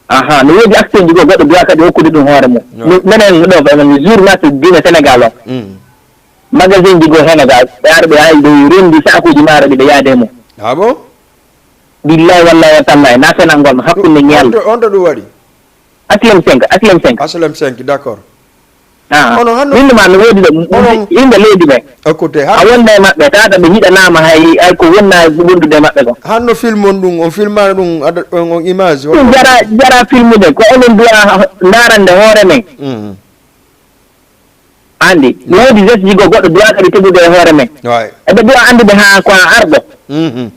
Aha, no woodi acteur ji goo goɗɗo duwa kadi hokkude ɗum hoore mum. No. Mi-, menen ɗo, ɓe men journaliste diine Sénégal o. Mm. Magazine ji goo Sénégal, ɓe ara ɓe ari ɓe rendi sakuuji maaro ɗi ɓe yaade e mum. Ah bon? Billahi wallahi wa tallahi, na fenangol no hakkunde ñalɗi. On to, on to ɗum waɗi? Aslem cinq, Aslem cinq. Aslem cinq, d'accord. Ah, kono hanno, min ma mi woodi ɗo, kono yimɓe leydi ɓe. Écoutez, a han-, wonda e maɓɓe, tata ɓe yiɗanaama hay, hay ko wonna wondude e maɓɓe ko. Hanno film on ɗum, on filmano ɗum, ada, on, on image, on ɗum jara, jara filmude, ko onon duwa ndarande hoore men. Mhm. Andi, mi woodi geste ji goo goɗɗo duwa kadi tegude e hoore men. Ouais. Eɓe duwa andude haa ko a arɗo. Mhm.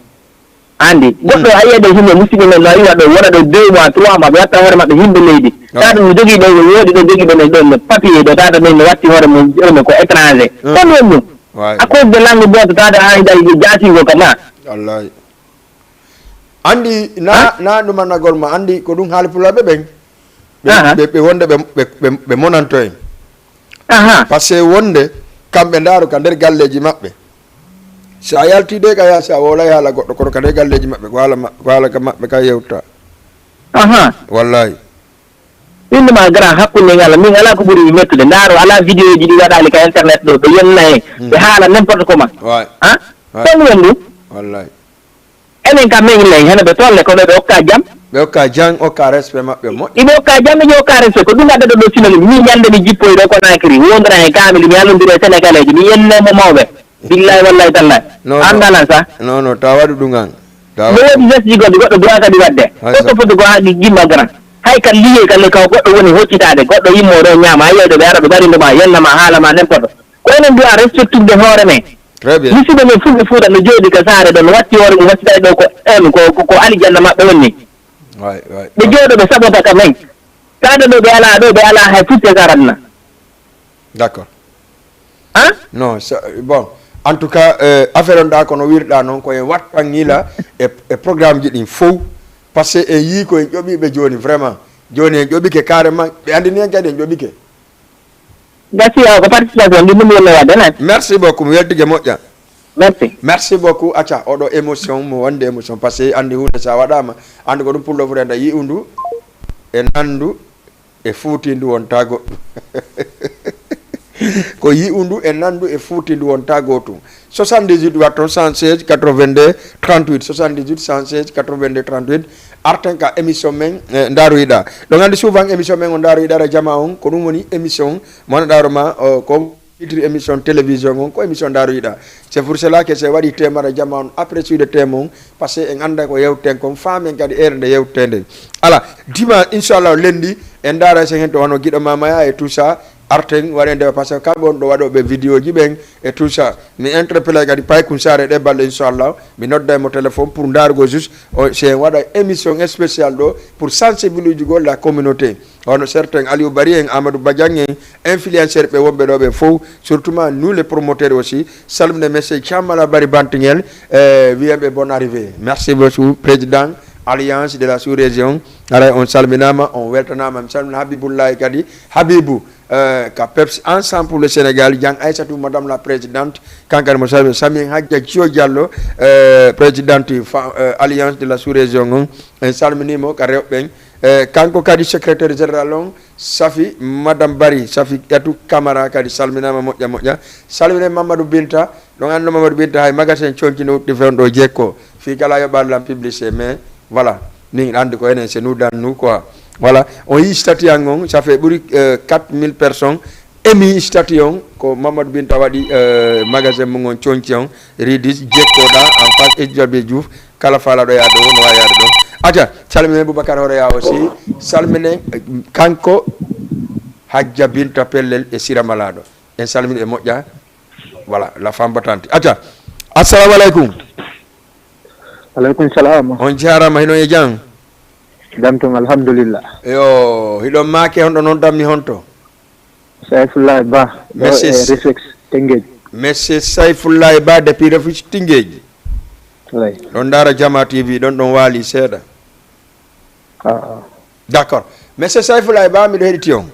Andi, goɗɗo a yiya ɗo himɓe musiɓɓe men no iwa ɗo, wona ɗo deux mois, trois mois, ɓe watta hoore maɓɓe himɓe leydi. Ok. Tawa ɗum no jogii ɗo, no woodi ɗo jogii ɓe men ɗo, no papier ɗo, tawa men no watti hoore mum, jooni ko étranger. Mm. Kon woni ɗum? Ouais. À cause de langue goto, tawa hay ɗay jaasigo ka ma. Wallahi. Andi, na, han? Na ɗum annagol ma, andi ko ɗum haali pulaaɓe ɓen. Ɓe, aha, ɓe, ɓe wonde ɓe, ɓe, ɓe, ɓe monanto en. Aha. Parce que wonde kamɓe ndaaru ka nder galleeji maɓɓe. Si a yaltii de ka yaasi, a wowlay haala goɗɗo, kono ka nder galleeji maɓɓe, ko haala ma-, ko haala ka maɓɓe ka yewta. Aha. Wallahi. Min ma grand hakkunde ngal, min alaa ko ɓuri mi mettude. Ndaaru, alaa vidéo ji ɗi waɗaali ka internet ɗo, ɓe yenna en, hmm, ɓe haala n'importe comment. Ouais. Han? Ouais. Ko ɗum woni ɗum? Wallahi. Enen kam, men inna en hene ɓe tolle, kono ɓe okka jam. Ɓe okka jam, okka respect maɓɓe moƴƴo. Iɓe okka jam, iɓe okka respect. Ko ɗum adda ɗo, ɗo Sinol, min ñande mi jippoyi ɗo Conakry, wondira e kaamil, mi yallondira e Sénégalais ji, mi yenne mo mawɓe. Billahi wallahi tallahi. Non, non. An dalan sa. Non, non, ta waɗu ɗum an. Ta waɗu. No woodi geste ji goɗɗi, goɗɗo duwa kadi waɗde. Hay sa. Goɗɗo foti ko haɗi jimma grand. Hay ka liye, ka le, ka goɗɗo woni hoccitaade, goɗɗo yimmo ɗo ñaama, a yewde ɓe ara ɓe ɓarindo ma, yenna ma, haala ma n'importe. Ko enen duwa respectude hoore men. Très bien. Musidɓe men fulɓe Fuuta no jooɗi ka saare ɗo, no watti hoore mum, wasiday ɗo ko, em, ko, ko, ko alijanna maɓɓe woni. Ouais, ouais. Ɓe jooɗo, ɓe sabota ka men. Saada ɗo ɓe alaa, ɗo ɓe alaa hay futte saratna. D'accord. Han? Non, ça, bon. En tout cas, euh, affaire on ɗa, kono wirɗa noon, ko en wattan ngila e, e programme ji ɗin fow. Parce que en yii ko en ƴoɓiɓe jooni, vraiment. Jooni en ƴoɓike carrément. Ɓe anndini en kadi en ƴoɓike. Gasi o ko participation ɗi ɗum yelle waɗde nan. Merci beaucoup, mi weltike moƴƴa. Merci. Merci beaucoup. Acca, oɗo émotion mo wonde émotion, parce que andi hunde sa waɗama, andi ko ɗum pullo fotenda yi'undu e nandu e fuutindu wonta goɗɗum. Ko yi'undu e nandu e fuutindu wonta gotum. Soixante-dix-huit watton cent seize quatre-vingt-deux trente-huit, soixante-dix-huit cent seize quatre-vingt-deux trente-huit. Arten ka émission men, eh, ndaroyiɗa. Ɗon andi souvent émission men o ndaroyiɗa ara jama on, ko ɗum woni émission mo naɗaro ma o, ko titre émission télévision on, ko émission ndaroyiɗa. C'est pour cela que se waɗi temara jama on après suude temo on, parce que en anda ko yewten kon, faamen kadi ere nde yewtete nden. Ala, dimanche inchallah lendi en ndara sen hen to hono giɗo mamaya et tout ça. Arten waɗen nde, parce que kamɓe on ɗo waɗoɓe vidéo ji ɓen et tout ça. Mi interpellay kadi paykun sare ɗe balɗe inchallah, mi nodday mo téléphone pour ndarugo juste o, si en waɗa émission spécial ɗo pour sensibiliser la communauté. Hono certains Aliou Bari en, Amadou Badiang en, influenceur ɓe wonɓe ɗo ɓe fof, surtout ma nous les promoteurs aussi. Salmine monsieur Thiamala Bari Bantingel, eh, wiyanɓe bonne arrivée. Merci beaucoup président alliance de la sous-région. Aray on salminama, on weltanama, mi salmina Habibullahi kadi, Habibou, eh, ka Pepsi Ensemble pour le Sénégal, Jang Aïssatou, madame la présidente, kankane mo salmi, Sami Hadja Thio Diallo, eh, présidente fa, eh, alliance de la sous-région on, en salminimo ka rewɓe ɓen. Eh, kanko kadi secrétaire général on, Safi, madame Bari, Safi Yatou Camara kadi salminama moƴƴa moƴƴa. Salmine Mamadou Binta, ɗon anno Mamadou Binta hay magasin conci no utti fewndo jekko. Fi kala yo ɓallam publicité, mais voilà, min andi ko enen c'est nous dans nous quoi. Voilà, on yi statut an on, ça fait ɓuri, euh, quatre mille personnes. Emi statut on ko Mamadou Binta waɗi, euh, magasin mum on conci on, ridis jekkoɗa en face Elisabeth Diouf. Kala falaɗo yaade o no wawi yaade ɗon. Aca, salminen Boubacar Horeya aussi, salminen, eh, kanko Hajja Binta Pellel e Sira Malaɗo. En salmini e moƴƴa. Voilà, la femme battante. Aca, assalamu aleykum. Aleykum salam. On jarama, hino e jam? Jam tun, alhamdulillah. Yo, hiɗon maake honɗo noon dammi honto? Sayfullahi Ba, ɗo e Reflex Tengeji. Monsieur Sayfullahi Ba depuis Reflex Tengeji. Way. Ɗon ndaara Jama T V, ɗon ɗon waali seeɗa. Ah, ah. D'accord. Monsieur Sayfullahi Ba, miɗo heɗiti on.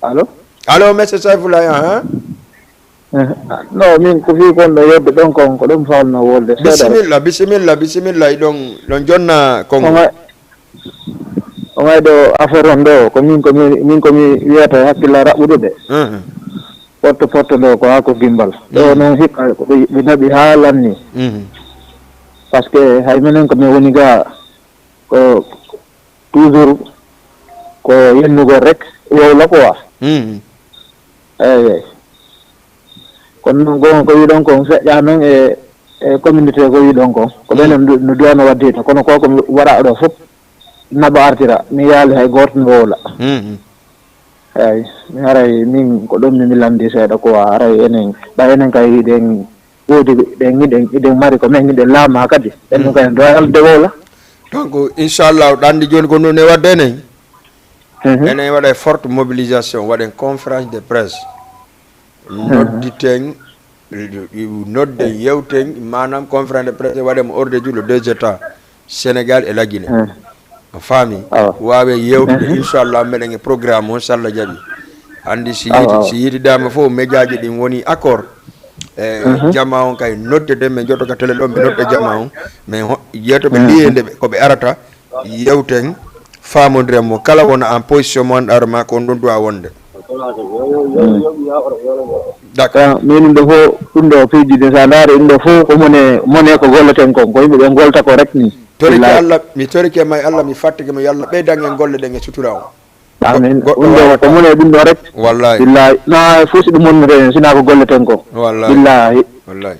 Allo? Allo, Monsieur Sayfullahi, ahan. Eh, no, min ko fii kon ɗo yedde ɗon kon, ko ɗum faalno wolde seeɗa rek. Bisimilla, bisimilla, bisimilla, iɗon, ɗon jonna konngol. Omay, omay ɗo affaire on ɗo, ko min ko mi, min ko mi wiyata hakkilla raɓɓude de. Mhm. Potto potto ɗo ko haa ko gimbal. Ɗo Mhm. noon hikka ko ɓe, ɓe naɓi haa lanni. Mhm. Parce que hay minen ko min woni ga ko toujours ko yennugol rek wowla quoi. Mhm. Eyyi, eyyi. Kono noon goonga ko wiɗon kon feƴƴa noon e, e communauté ko wiɗon kon. Ko ɓen Mm. no, no duwano wadde to. Kono ko ko mi waɗa ɗo fof naɓa artira. Mi yaali hay gooto mi wowla. Mhm. Eyyi, mi haray min ko ɗum mi, mi lanndi seeɗa quoi. Haray enen, ɓay enen kay hiɗen woodi, ɗen hiɗen, hiɗen mari ko men hiɗen laama kadi. Ɓen ɗum kay en duwa alde wowla. Donc, inchallah, ɗanndi jooni ko noon e wadde enen. Mhm. Enen waɗa forte mobilisation, waɗen conférence de presse. Mhm. Nodditen, nodden, yewten, maanaam conférence de presse waɗen mo ordre du jour le deux états, Sénégal et la Guinée. Mhm. A faami? Awa. Waawe yewtude, Mhm. inchallah, meɗen e programme o, so Allah jaɓi. Anndi si Awa, yiiti, awa. si yiitidaama fof, médiaji ɗin woni accord. E Mhm. jama on kay noddede, min jotto ka télé ɗo, mi nodda jama on. Min ho-, yeeto ɓe Mhm. liyende ɓe, ko ɓe arata, yewten, faamondiren mo. Kala wona en position mo annduɗa ma ko on ɗon duwa wonde. Mhm. D'accord. Ah, min ɗum ɗo fof, ɗum ɗo piiji de, so a ndaari ɗum ɗo fof, ko mone, mone ko golleten kon, ko yimɓe ɓe golta ko rek ni. Torike Billahi. Allah, mi torike ma e Allah, mi fattike mo, yo Allah ɓeydan en golle ɗen e sutura o. Amin. Goɗɗo Ɗum ɗo wawata. Ko mone ɗum ɗo rek. Wallahi. Billahi. Na fof si ɗum wonnde, sina ko golleten ko. Wallahi. Billahi. Wallahi.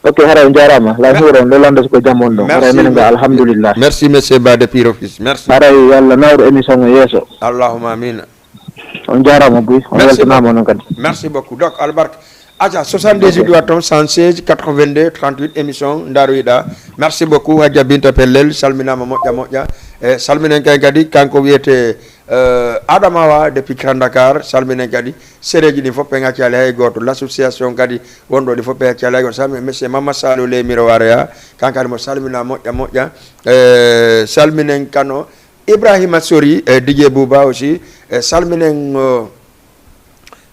Ok, haray on jaaraama. Lay Me- huuro on, lolande ko jam on ɗon. Haray Merci, menen ga, me- alhamdulillah. Merci, monsieur Ba depuis Reflex. Merci. Haray yo Allah nawru émission o yeeso. Allahumma amina. On jaaraama buy. On Merci weltanaama beaucoup. Onon kadi. Merci beaucoup. Donc, albarka. Aca, soixante-dix-huit Ok. watton, cent seize, quatre-vingt-deux, trente-huit, émission ndaroyiɗa. Merci beaucoup, Hajja Binta Pellel, salminaama moƴƴa moƴƴa. E salminen kay kadi, kanko wiyete, eh, Adama Awa depuis Grand Dakar, salminen kadi. Sereji ɗin fof ɓe ngaccaali hay gooto. L'association kadi wonɗo ɗi fof ɓe ngaccaali hay gooto. Salminen monsieur Mama Salo Lemiro Wareya, kankadi mo salmina moƴƴa moƴƴa. Eh, salminen kano, Ibrahima Sori, e Didier Bouba aussi, e salminen, o,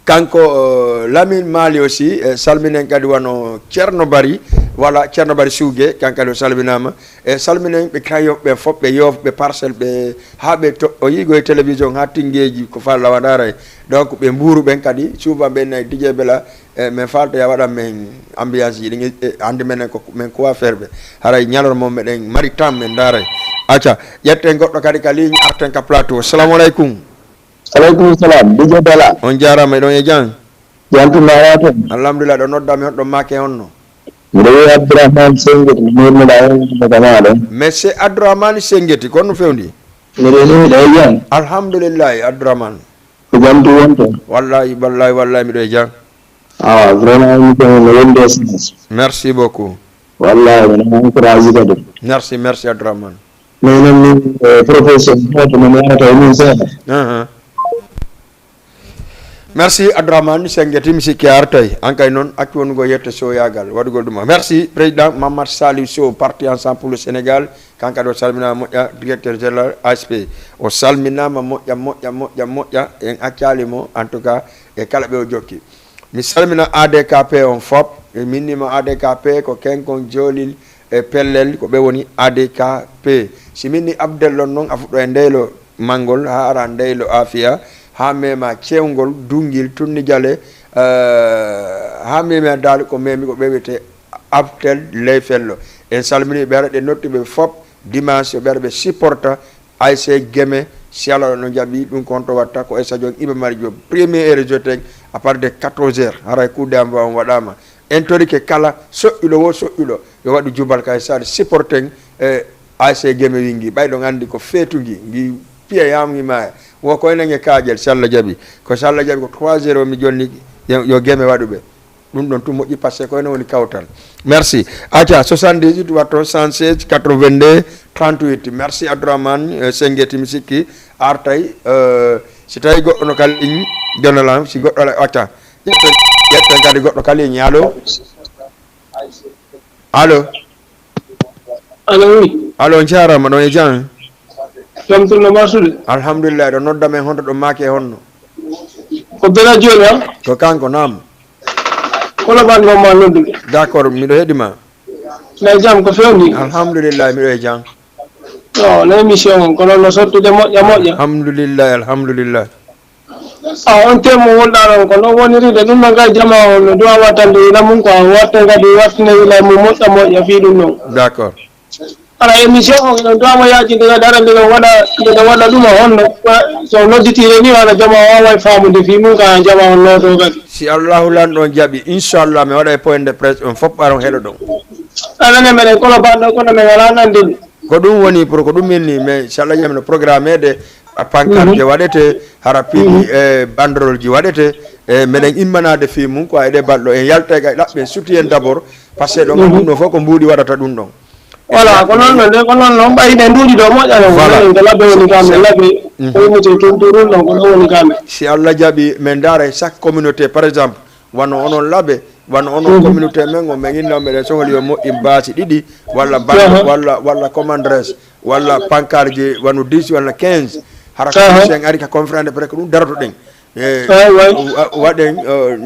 kanko, o, Lamine Mali aussi, e salminen kadi wano Ceerno Bari, wala Ceerno Bari Suuge, kanko kadi o salminaama. E salminen ɓe Crayon ɓe fof, ɓe Yoff, ɓe Parcelles, ɓe haa ɓe to, o yiigo e télévision haa Tingeeji ko falla waɗaray. Donc ɓe Mbuuru ɓen kadi, souvent ɓe nayi Didier Bela, e, min faaltoya waɗan min ambiance ji ɗin, e, hannde menen ko min coiffeur ɓe. Haray ñalorma o meɗen mari temps min ndaaray. Acca, ƴetten goɗɗo kadi ka ligne, arten ka plateau. Assalamu aleykum. Aleykum salam, Didier Bela. On jaaraama, eɗon e jam? Jam tun, mbaɗa toon? Alhamdulillah, ɗo nodda mi honɗo maake honno? Miɗo wiya Abdourahmane Sengeti, mi nurnuɗa on daga maaɗa. Monsieur Abdourahmane Sengeti, ko honno fewndi? Miɗo nuyu ɗo e jam. Alhamdulillahi, Abdourahmane. Ko jam tun wonto? Wallahi, wallahi, wallahi, miɗo e jam. Awa, vraiment, émission o no wendi e sens. Merci beaucoup. Wallahi, miɗo encourage kadi. Merci, merci, Abdourahmane. Minen min, eh, profession gooto min yarata e min seeɗa. Ahan. Merci, Abdourahmane Sengeti, mi sikki a artay. An kay noon, accu wonugol yette soyaagal, waɗugol ɗum. Merci, président Mamadou Saliou Sow, Parti Ensemble pour le Sénégal. Kanko kadi o salminaama moƴƴa, directeur général A S P. O salminaama moƴƴa, moƴƴa, moƴƴa, moƴƴa. En accaali mo, en tout cas, e kala ɓe o jokki. Mi salmina A D K P on fop. E min ni mo A D K P ko kenkon joolil e pellel, ko ɓe woni A D K P. Si min ni Abdel on noon, a fuɗɗo e ndeylo Mangol, haa ara ndeylo Afia, haa mema Cewngol, Dungil, Tunni Jale, eh, haa mema Daal, ko memi ko ɓe wiyete Abdel Ley Fello. En salmini ɓe ara ɗe nodduɓe fop, dimanche, ɓe ara ɓe supporta A S C Geme, si Allah no jaɓi ɗum ko honto watta ko e stadion Iba Mar Diop. Premier heure joten à partir de quatorze heures, haray coup d'envoi on waɗama. En torike kala soƴƴuɗo wo soƴƴuɗo, yo waɗu jubal kay saɗa supporten e A S C Geme Wingi. Ɓay ɗon andi ko feetu ngi, ngi piya yam ngi maaya. Wo koy nange kaajel, si Allah jaɓi. Ko si Allah jaɓi ko trois zéro mi jonni, yo, yo Geme waɗu ɓe. Ɗum ɗon tun moƴƴi, parce que ko ene woni kawtal. Merci. Acca, soixante-dix-huit watto soixante-seize quatre-vingt-deux trente-huit. Merci Abdourahmane, euh, Sengeti, mi sikki artay, euh, si tawi goɗɗo no kala ligne, jonalam, si goɗɗo ala, acca. Ƴetten, ƴetten kadi goɗɗo kala ligne. Allo? Allo? Allo, oui. Allo, on jaaraama, ɗon e jam? Jam tun no marsude? Alhamdulillah, ɗo nodda men honto ɗo maake e honno? Ko Bela Jooni, a? Ko kanko, naam. Kono ɓan ɗon ma noddude. D'accord, miɗo heɗi ma. Na e jam, ko fewndi? Alhamdulillah, miɗo e jam. O, no émission on, kono no sottude moƴƴa, moƴƴa. Alhamdulillah, alhamdulillah. A, on temo wonɗa ɗon, ko non woniri de, ɗum ɗon kay jama on, no duwa wattande ila mum, ko watte kadi wattine ila mum moƴƴa, moƴƴa, fii ɗum ɗon. D'accord. Ala émission on, no duwa mo yaajinde kadi, ara nde ɗon waɗa, nde ɗon waɗa ɗum, a honno, so nodditiire ni, wala jama o waaway faamude fii mum, ka jama on nooto kadi. Si Allahu Lanɗo on jaɓi, inchallah, mi waɗa e point de presse, on fof aron heɗo ɗon. Aɗa nani meɗen kono banɗo, kono men alaa nande ɗum. Ko ɗum woni pour ko ɗum inni, mais inchallah, jam no programme de, a pancarte waɗete, hara piɗi, e banderole ji waɗete, e meɗen immanade fii mum, quoi, eɗe balɗo, en yalta e ɗaɓɓe, en sutti en d'abord, parce que ɗon ɗum ɗo fof ko mbuuɗi waɗata ɗum ɗon. Voilà, ko noon ɗon de, ko noon noon ɓay ɗen duuɗi ɗo moƴƴa noon, voilà. Ko labbe woni kam, labbe, ko yimɓe to tum to ɗum ɗon, ko ɗo woni kam. Si Allah jaɓi, min ndaara e chaque communauté, par exemple, wano onon laɓe, wano onon communauté men on, min inno meɗen sohli yo moƴƴin baasi ɗiɗi, walla bande, walla, walla commandresse, walla pancarte ji, wano dix, walla quinze. Hara ko si en ari ka conférence de presse, ko ɗum daroto ɗen. E, wa-, waɗen, euh,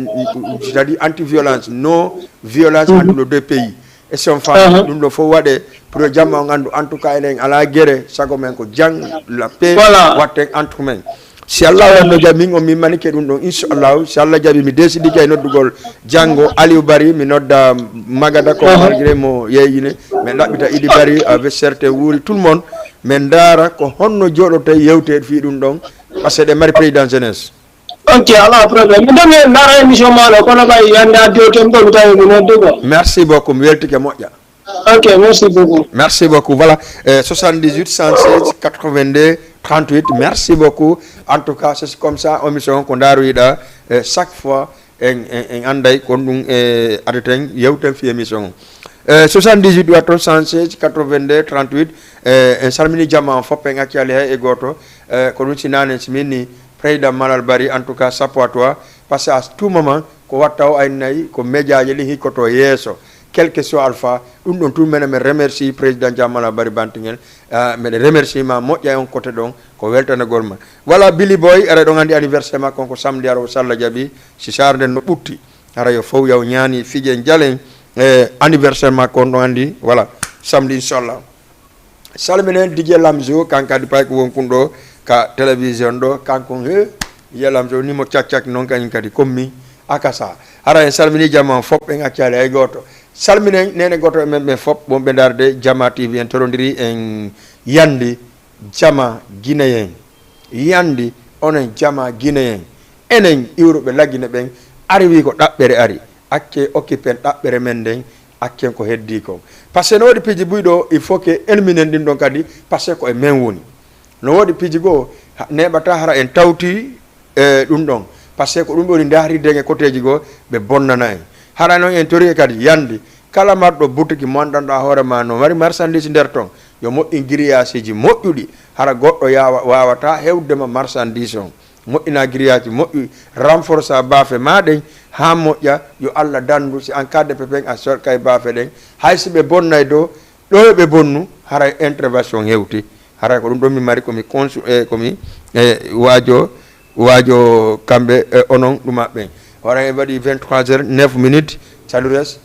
c'est-à-dire anti-violence, non violence entre nos deux pays. E si on faami, ɗum ɗo fof waɗe pour yo jamma on anndu, en tout cas, enen alaa gere, sago men ko jam, la paix, watten entre men. Si Allah wanno jam, min on min manike ɗum ɗon, inchallahu, si Allah jaɓi, mi décidike e noddugol janngo Aliou Bari, mi nodda Magada ko malgré mo yeeyine, min ɗaɓɓita Idi Bari, avec certains wuuri, tout le monde, min ndaara ko honno jooɗote yewte fii ɗum ɗon, parce que ɗe mari président jeunesse. Ok, alaa problème. Mi ɗon mi ndaara émission maa ɗo, kono ɓay hannde addi o tem ɗo, mi tawi mi noddu ko. Merci beaucoup, mi weltike moƴƴa. Ok, merci beaucoup. Merci beaucoup. Voilà, euh, soixante-dix-huit, cent seize, quatre-vingt-deux, trente-huit. Merci beaucoup. En tout cas, c'est comme ça, émission ko ndaaroyiɗa, euh, chaque fois, en, en, en annday kon ɗum, e adeten, yewten fii émission on. Euh, soixante-dix-huit watto cent seize quatre-vingt-deux trente-huit, euh, en salmini jama on fof, en accaali hay e gooto. Euh, ko ɗum si naanen si min ni, Président Malal Bari, en tout cas, chapeau à toi, parce que à tout moment, ko watta o aynay, ko médiaji ɗin hikkoto yeeso. Quel que soit alpha, ɗum ɗon tun menen men remercie président Jammala Bari Bantingel. Ah, meɗen remercie ma moƴƴa e on côté ɗon, ko weltanagol ma. Voilà, Billy Boy, aɗa ɗon anndi anniversaire makko on ko samedi aro, so Allah jaɓi, si sarde no ɓutti. Hara yo fow yaw ñaani fije jalen, eh, anniversaire makko on ɗon anndi, voilà, samedi inchallah. Salminen D J Lamzo, kan kadi pay ko wonkun ɗo ka télévision ɗo, kanko he, D J Lamzo ni mo cak cak non kañum kadi kommi akasa. Hara en salmini jama on fof, en accali hay gooto. Salminen nene gooto e men ɓen fof, wonɓe ndaarde Jama T V, en torondiri en yandi jama Guinéen. Yandi onon jama Guinéen. Enen iwruɓe Lagine ɓen, ari wi ko ɗaɓɓere ari. Acce occupen ɗaɓɓere men nden, accen ko heddi kon. Parce que no waɗi piiji buy ɗo, il faut que en minen ɗin ɗon kadi, parce que ko e men woni. No waɗi piiji goo, ha-, neeɓata hara en tawti, e, ɗum ɗon. Parce que ko ɗum ɓe woni ndaartirde e koteeji goo, ɓe bonnana en. Hara noon en tori kadi yandi, kala marɗo butiki mo anndanɗaa hoore ma no mari marchandise nder ton, yo moƴƴin giriyaasiiji moƴƴuɗi, hara goɗɗo yaawa-, waawata hewde ma marchandise on. Moƴƴina giriyaasi moƴƴi, renforce a baafe ma ɗen haa moƴƴa, yo Allah danndu, si en cas de pépin a sorkay baafe ɗen, hay si ɓe bonnay dow, ɗo yo ɓe bonnu, haray intervention hewti. Haray ko ɗum ɗon mi mari ko mi consu-, e, ko mi, e, waajo, waajo kamɓe, e, onon ɗuma ɓen. Haray en waɗi vingt-trois heures, neuf minutes, Salures.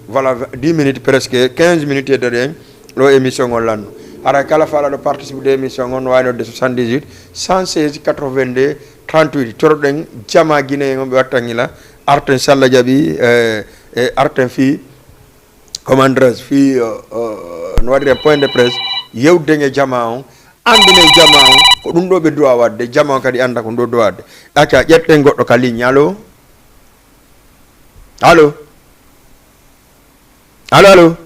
Voilà, dix minutes, presque quinze minutes e daɗi en ɗo émission on lanno. Haray kala faalaɗo participe de émission on, no waawi nodde soixante-dix-huit, cent seize, quatre-vingt-deux, trente-huit. Toroɗen jama Guinée on ɓe wattan gila. Arten salla jaɓi, e, e arten fii, comment dirais-je, fii, o, o, no waɗiren point de presse, yewden e jama on, anndinen jama on, ko ɗum ɗo ɓe duwa waɗde, jama on kadi annda ko ɗum ɗo duwa waɗde. Acca, ƴetten goɗɗo ka ligne. Allo? Allo? Allo, allo?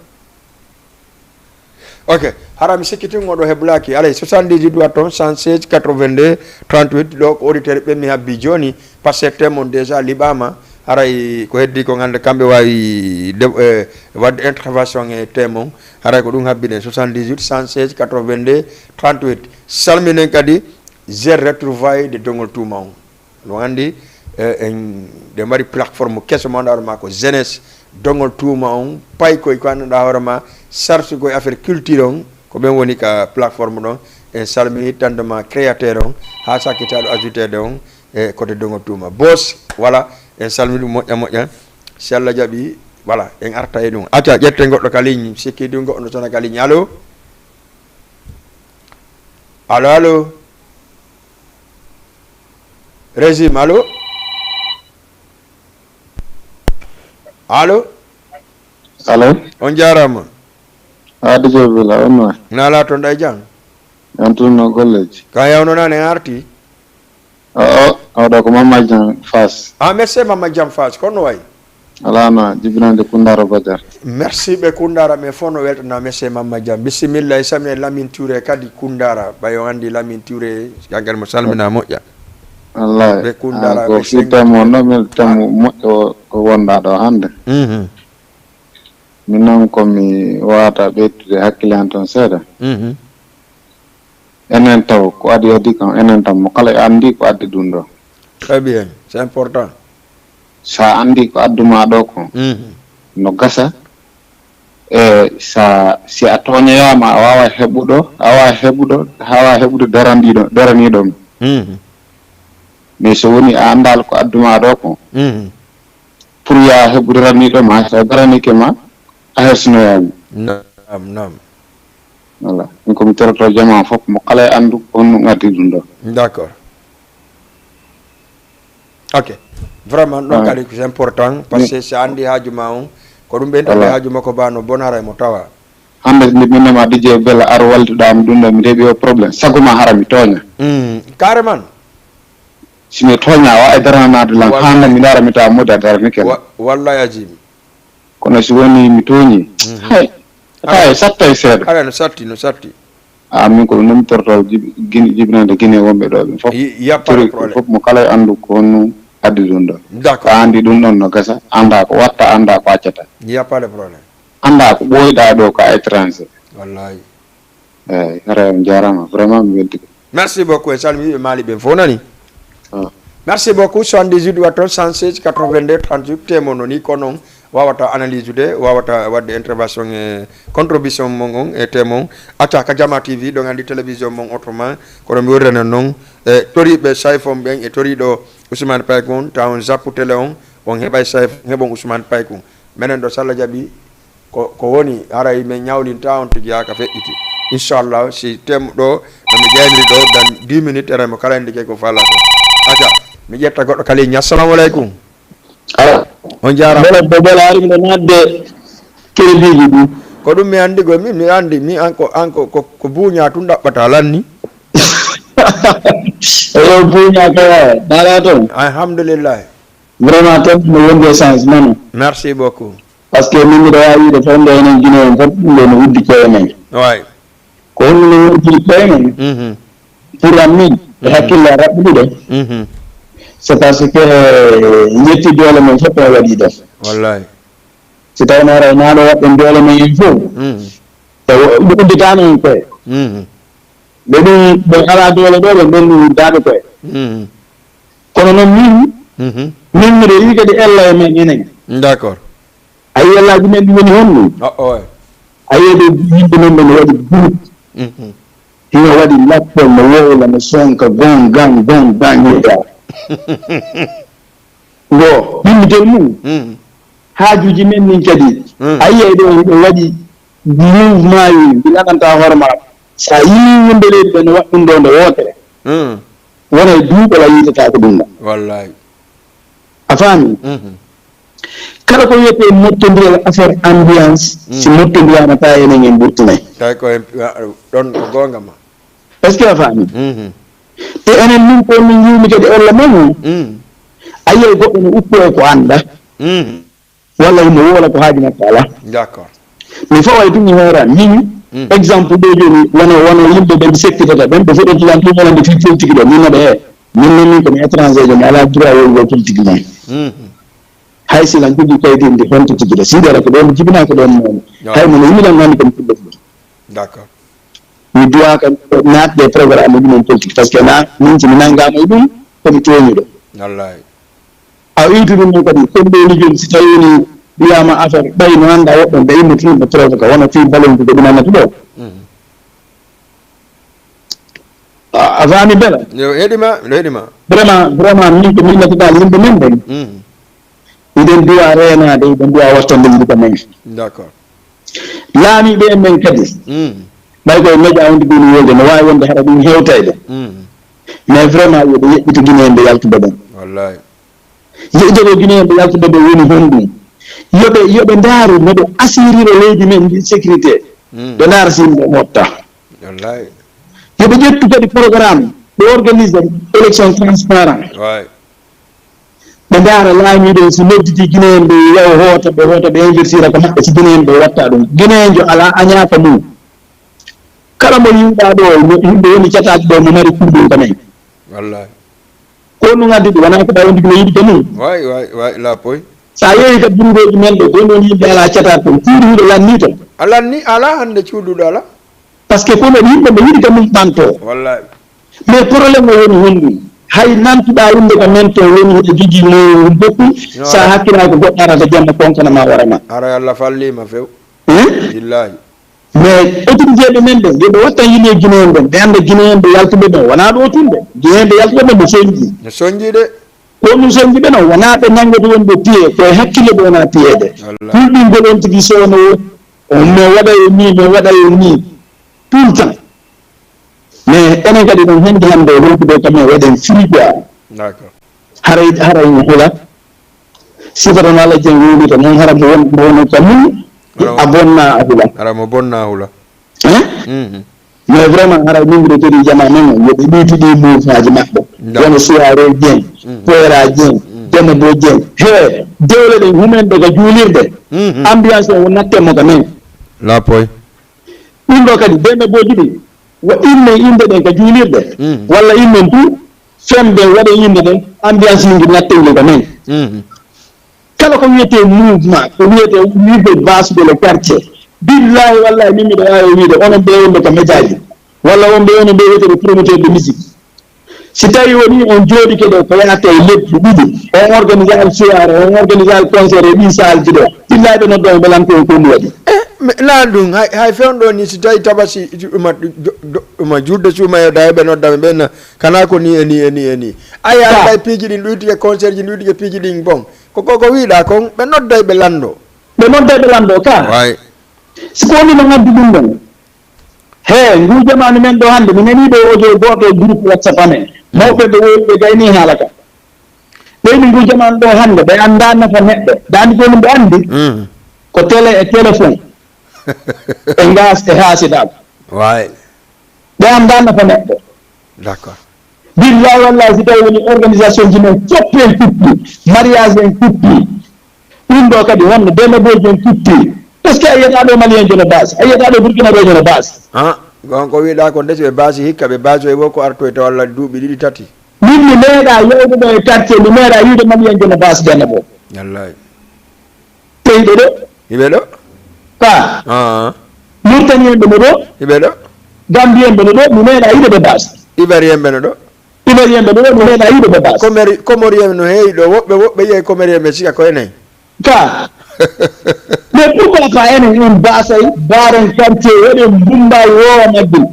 Ok, hara mi sikkitii ngoɗo heblaki. Alay, soixante-dix-huit waɗi toon, cent seize, quatre-vingt-deux, trente-huit, ɗo ko auditeur ɓe mi habbi jooni, parce que thème on déjà liɓaama. Haray ko heddi ko ngannde kamɓe waawi de-, eh, waɗde intervention e thème on. Haray ko ɗum habbi ɗen, soixante-dix-huit, cent seize, quatre-vingt-deux, trente-huit. Salminen kadi, Z Retrouvailles de Dongol Tuuma on. No anndi, eh, en, ɗe mari plateforme keso mo annduɗaa ma ko jeunesse, dongol tuuma on, paykoy ko annduɗaa hoore ma, sarsi koye affaire culture on, ko ɓen woni ka plateforme ɗon. En salmini tandema créateur on, haa sakkitaaɗo ajouté de on, e côté dongol tuuma. Boss, voilà, en salmini ɗum moƴƴa moƴƴa. Si Allah jaɓi, voilà, en arta e ɗum. Acca, ƴetten goɗɗo ka ligne, sikki ɗum goɗɗo no sona ka ligne. Allo? Allo, allo? Régime, allo? Allo? Allo? On jaaraama. Aadi Joop Bila, on waay? Naalaa toon ɗay jam? On tun no golleeji? Ka yawno nane en arti? O, o, oɗo ko Mamma Jam Faas. Ah, merci Mamma Jam Faas, kono wayi? Alaa no jibinande Kundara Badiar. Merci ɓe Kundara, ɓe fof no weltana, merci Mamma Jam. Bisimilla, e salmina Lamine Touré kadi Kundara. Ɓay on anndi Lamine Touré, kanko mo salmina moƴƴa. Wallahi. Ɓe Kundara, ah, ko ɓe fii sengi temo, no min temo moƴƴo ko wonɗaa ɗo hannde. Mhm. Min noon ko mi waawata ɓeydude hakkille an toon seeɗa. Mhm. Enen taw ko adii adii kam, enen tan mo kala e anndi ko addi ɗum ɗo. Très bien, c'est important. So a anndi ko addu ma ɗo ko, mhm, no gasa, e sa, si a tooñoyaama, a waawaa heɓuɗo, a waawaa heɓuɗo, a waawaa heɓude daraniiɗo, daraniiɗo ma. Mhm. Mais so woni a anndaali ko addu ma ɗo ko, mhm, pour ya heɓude daraniiɗo ma, so a daraniike ma, a hersinoyaani. Naam, naam. Voilà. Ɗum ko mi toroto jamaa fof, mo kala e anndu ko honno ngaddi ɗum ɗo. D'accord. Ok. Vraiment, ɗon, ah, kadi ko important, parce que, mm, si a anndi haaju ma on, ko ɗum ɓeydude, voilà, haaju makko ba no bonara e mo tawa. Hannde nde min nema D J Bella ar wallitoɗaa mi ɗum ɗo, mi heɓi o problème. Sago ma hara mi tooña. Mm, carrément. Si mi tooña, a waaway daranaade lan. Wallahi. Hannde mi ndaara mi tawa moƴƴa darani ken. Wa-, wallahi ajim. Kono si woni mi tooñi, mhm, hay, hay, satta e seeɗa. Hara no satti, no satti. Ah, min ko ɗum noon mi torotoo jib-, gin-, jibinande Guinée wonɓe ɗo ɓen fof. Y-, y a pas de problème. Fof mo kala e anndu ko honno addi ɗum ɗo. D'accord. A anndi ɗum ɗon no gasa, annda ko watta, annda ko accata. Y a pas de problème. Annda ko ɓooyɗaa ɗo ko à étranger. Wallahi. Eeyi, hara on jaaraama. Vraiment, mi weltii. Merci beaucoup. En salmini ɓe Mali ɓen fof nani. Ah. Merci beaucoup. Soixante-dix-huit waɗi toon, cent seize, quatre-vingt-deux, trente-huit, temo noni ko noon. wawata analysude, wawata wadde intervention e contribution mon on e thème on. Acca ka Jama T V, ɗon andi télévision mon autrement, kono mi wurrene noon e toriiɓe Sayfon ɓen e toriiɗo Ousmane Paykun, taw on zappu télé on, on heɓay Sayfon, heɓon Ousmane Paykun. Menen ɗo, so Allah jaɓi, ko, ko woni, haray min ñawlinta on tigi haa ka feƴƴiti. Inchallah, si thème ɗo, no mi jayniri ɗo, dans dix minutes, enen mo kala andi ke ko fala ko. Acca, mi ƴetta goɗɗo kala, assalamu aleykum. Ala. On jaaraama. Bela, bo bela ari miɗo naatde crédit ji ɗi. Ko ɗum mi anndi ko, mi, mi anndi, mi an ko, an ko, ko, ko buuña tun ɗaɓɓata, lanni. Eyo, buuña ka, dara toon. Alhamdulillah. Vraiment, toon no wondi e changement. Merci beaucoup. Parce que min miɗo waawi wiide fof nde enen Guinée en fof ɗum ɗo no uddi koye men. Waay. Ko honno min wontiri koye men? Mhm. Pour an min, e hakkille an raɓɓuɗuɗo, mhm, c'est parce que, eh, ƴetti doole men fof o waɗi ɗon. Wallahi. Si tawno aray naaɗo waɗɗen doole men en fof, mhm, e wo-, ɓe udditano en koye. Mhm. Ɓe ɗum, ɓe alaa doole ɗo, ɓe ɓen ɗum uddaade koye. Mhm. Kono noon min, mhm, min miɗo yiɗi kadi ella e men enen. D'accord. A yiyii ellaaji men ɗi woni honɗum? O, o, waay. A yiyii ɗo yimɓe men ɓe no waɗi groupe. Mhm. Hino waɗi lappol, no wowla, no sonka, gon, gan, gon, gan, yeyta. Ngo, yimɓe mum. Mhm. Haajuuji men min kadi. Mhm. A yiyii ɗo hino waɗi mouvement yi, ɗi nganndantaa hoore maa. So a yiyii yimɓe leydi ɓe no waɗi ɗum ɗo nde wootere. Mhm. Wona e duuɓol a yiitataako ɗum ɗo. Wallahi. A faami? Mhm. Kala ko wiyetee mottondiral affaire ambiance, mm, si mottondiraama tawa enen en ɓurtinay. Tawi ko en, a, ɗon ko goonga ma. Est-ce que a faami? Mhm. Te enen min ko min njiimi kadi ella men o. Mm. A yiyay goɗɗo no uppo e ko annda. Mhm. Walla himo wowla ko haaju makko alaa. D'accord. Mi faway tun e hoore am. Min, mm, exemple ɗo jooni, wano, wano yimɓe ɓe mi sekkitata ɓen, ɓe foɗoto lan tun wonande fii politique ɗo. Min naɓe, he, min noon min ko mi étranger jo, mi alaa droit wowlude politique mon. Mhm. Hay si lan jogii kaydi ndi honto tigi ɗo. Si ɗo ko ɗo mi jibinaa ko ɗon mo. Yo. Hay mo no yimi lan nani ko mi fuɗɗo fuɗɗo. D'accord. Mi duwaaka naatde e programme uji mon politique, parce que na, min si mi nanngaama e ɗum, ko mi tooñuɗo. Wallahi. A iwti ɗum ɗon kadi, comme ɗo ni jooni, si tawi woni wiyaama affaire ɓay no annda woɓɓe, ɓe immoto ɗum ɓe provoque, wona fii ballon ko ɓe ɗum annata ɗo. Mhm. A, a faami bela? Yo, heɗi ma, miɗo heɗi ma. Vraiment, vraiment, min ko min natata yimɓe men ɓen. Mhm. Iɗen duwa reenaade, iɗen duwa wattande yimɓe men. D'accord. Laamiiɓe en men kadi, mm, ɓay koye média on ɗi ɓuri wolde, no waawi wonde hara ɗum hewtayde. Mm. Mais vraiment, yo ɓe yeɓɓito Guinéen ɓe yaltuɓe ɓen. Wallahi. Yeɓɓito Guinéen ɓe yaltuɓe ɓe woni honɗum? Yo ɓe, yo ɓe ndaaru no ɓe assurira leydi men ndi sécurité. Mm. Ɓe ndaara si yimɓe motta. Wallahi. Yo ɓe ƴettu kadi programme, ɓe organise élection transparent. Wallahi. Ɓe ndaara laamiiɗo, si nodditi Guinéen ɓe, yaw hoota ɓe, hoota ɓe, investira ko maɓɓe, si Guinéen ɓe watta ɗum. Guinéenjo alaa añaaka mum. Kala mo yiwɗaa ɗo, no yimɓe woni cataaki ɗo, mo mari kuuɗum ko men. Wallahi. Ko ɗum addi ɗum, wonaa ko ɓay on tigi no yiɗi ko mum. Waay, waay, waay, laapoy. So a yehi ka bureauji men ɗo, ko ɗum woni yimɓe alaa cataaki ɗum. Kuuɗum hiɗo lanni ton. A lanni, alaa hannde cuuɗuɗo alaa. Parce que kono yimɓe ɓe yiɗi ka mum ɓanto. Wallahi. Mais problème o woni honɗum? Hay nantuɗaa innde ka men to woni hiɗa jogii moyen bokku, no, sa hakkilaa ko goɗɗo arata jamma konkana ma wara ma. Ara Allah fallima few. Hein? Billahi. Mais autorité ɓe men ɓen, yo ɓe watta yimɓe Guinéen ɓen, ɓe annda Guinéen ɓe yaltuɓe ɓen, wonaa ɗo tun ɓe. Guinéen ɓe yaltuɓe ɓen no sonji. No sonji de. Ko ɗum sonji ɓe non, wonaa ɓe nanngata wonɓe piye, ko e hakkille ɓe wonaa piyeede. Wallahi. Hulɓingol on tigi sowno o, o, mi waɗa e ni, mi waɗa e ni. Tout le temps. Mais enen kadi ɗon hannde hannde o ronkude kam e waɗen firi quoi. D'accord. Haray, haray mo hula. Sifa ɗon Allah jen wowlita noon hara mo won, mo wonno ka mum, hara mo, a bonna a hula. Hara mo bonna a hula. Hein? Mhm. Mais vraiment, haray min mbiɗo kadi jama men o, yo ɓe ɓeyti ɗi mouvement ji maɓɓe. D'accord. Wano Suware Dieng, mhm, Koyra Dieng, mhm, Demba Bo Dieng. He, dewle ɗen humen ɓe ka juulirde. Mhm. Ambiance o natte mo ka men. Lapoy. Ɗum ɗo kadi, deme booji ɗi, wa inne innde ɗen ka juulirɗe, mm, walla innen tu, fembe waɗe innde ɗen, ambiance ngi natte ngi ka men. Mm. Kala ko wiyetee mouvement, ko wiyetee wiyde base de le quartier. Billahi wallahi, min miɗo waawi wiide, onon ɓe wonɓe ka médiaji, walla on ɓe, onon ɓe wiyetee promoteur de musique. Si tawi woni on jooɗike ɗo ko yahata e lebbi ɗiɗi, on organise al soirée, on organise al concert e ɗi salji ɗo, billahi ɓe nodda on ɓe lanto on ko ɗum waɗi. Eh, mais lan ɗum hay, hay fewndo ni si tawi tabasi uma, uma julde suma e da ɓe nodda ɓe ɓenna kana ko ni e ni e ni e ni. Ay ay piiji ɗin ɗuyti e concert ji ɗuyti e piiji ɗin bon. Ko ko ko wiɗa kon ɓe nodda ɓe lando. Ɓe nodda ɓe lando ka. Way. Si ko woni no ngaddi ɗum ɗon. He, ngu jamaanu men ɗo hannde, mi nanii ɗo audio gooto e groupe WhatsApp amen. Mawɓe ɓe woori ɓe gayni haala ka. Ɓeyni ngu jamaanu ɗo hannde, ɓe anndaa nafa neɗɗo. Ɓe anndi ko ɗum ɓe anndi? Mm. Ko télé e téléphone. E ngaas e haasidaagu. Waay. Ɓe anndaa nafa neɗɗo. D'accord. Billahi wallahi, si tawi woni organisation ji men fof en kutti, mariage en kutti, ɗum ɗo kadi honno demaboji en kutti? Est-ce que a yiyata ɗo malien jono base, a yiyata ɗo burkina ɓe jono base? Ah, gon ko wiɗa ko ndesi ɓe basi hikka ɓe basi o wo ko artoyta walla duuɓi ɗiɗi tati. Min mi meeɗa yewde ɗo e quartier, mi meeɗa yiide malien jono base demaboji. Wallahi. Teyɗo ɗo. Hiɓe ɗo. Ka. Ah. Murtani en ɓe no ɗo. Hiɓe ɗo. Gambi en ɓe no ɗo, mi meeɗa yiide ɓe base. Ivoirien ɓe no ɗo. Ivoirien ɓe no ɗo, mi meeɗa yiide ɓe base. Comori comorien no heewi ɗo woɓɓe woɓɓe yiye comorien ɓe sika ko enen. Ka. Mais pourquoi pas enen en basay baren quartier waɗen mbumbayi wowa majjum.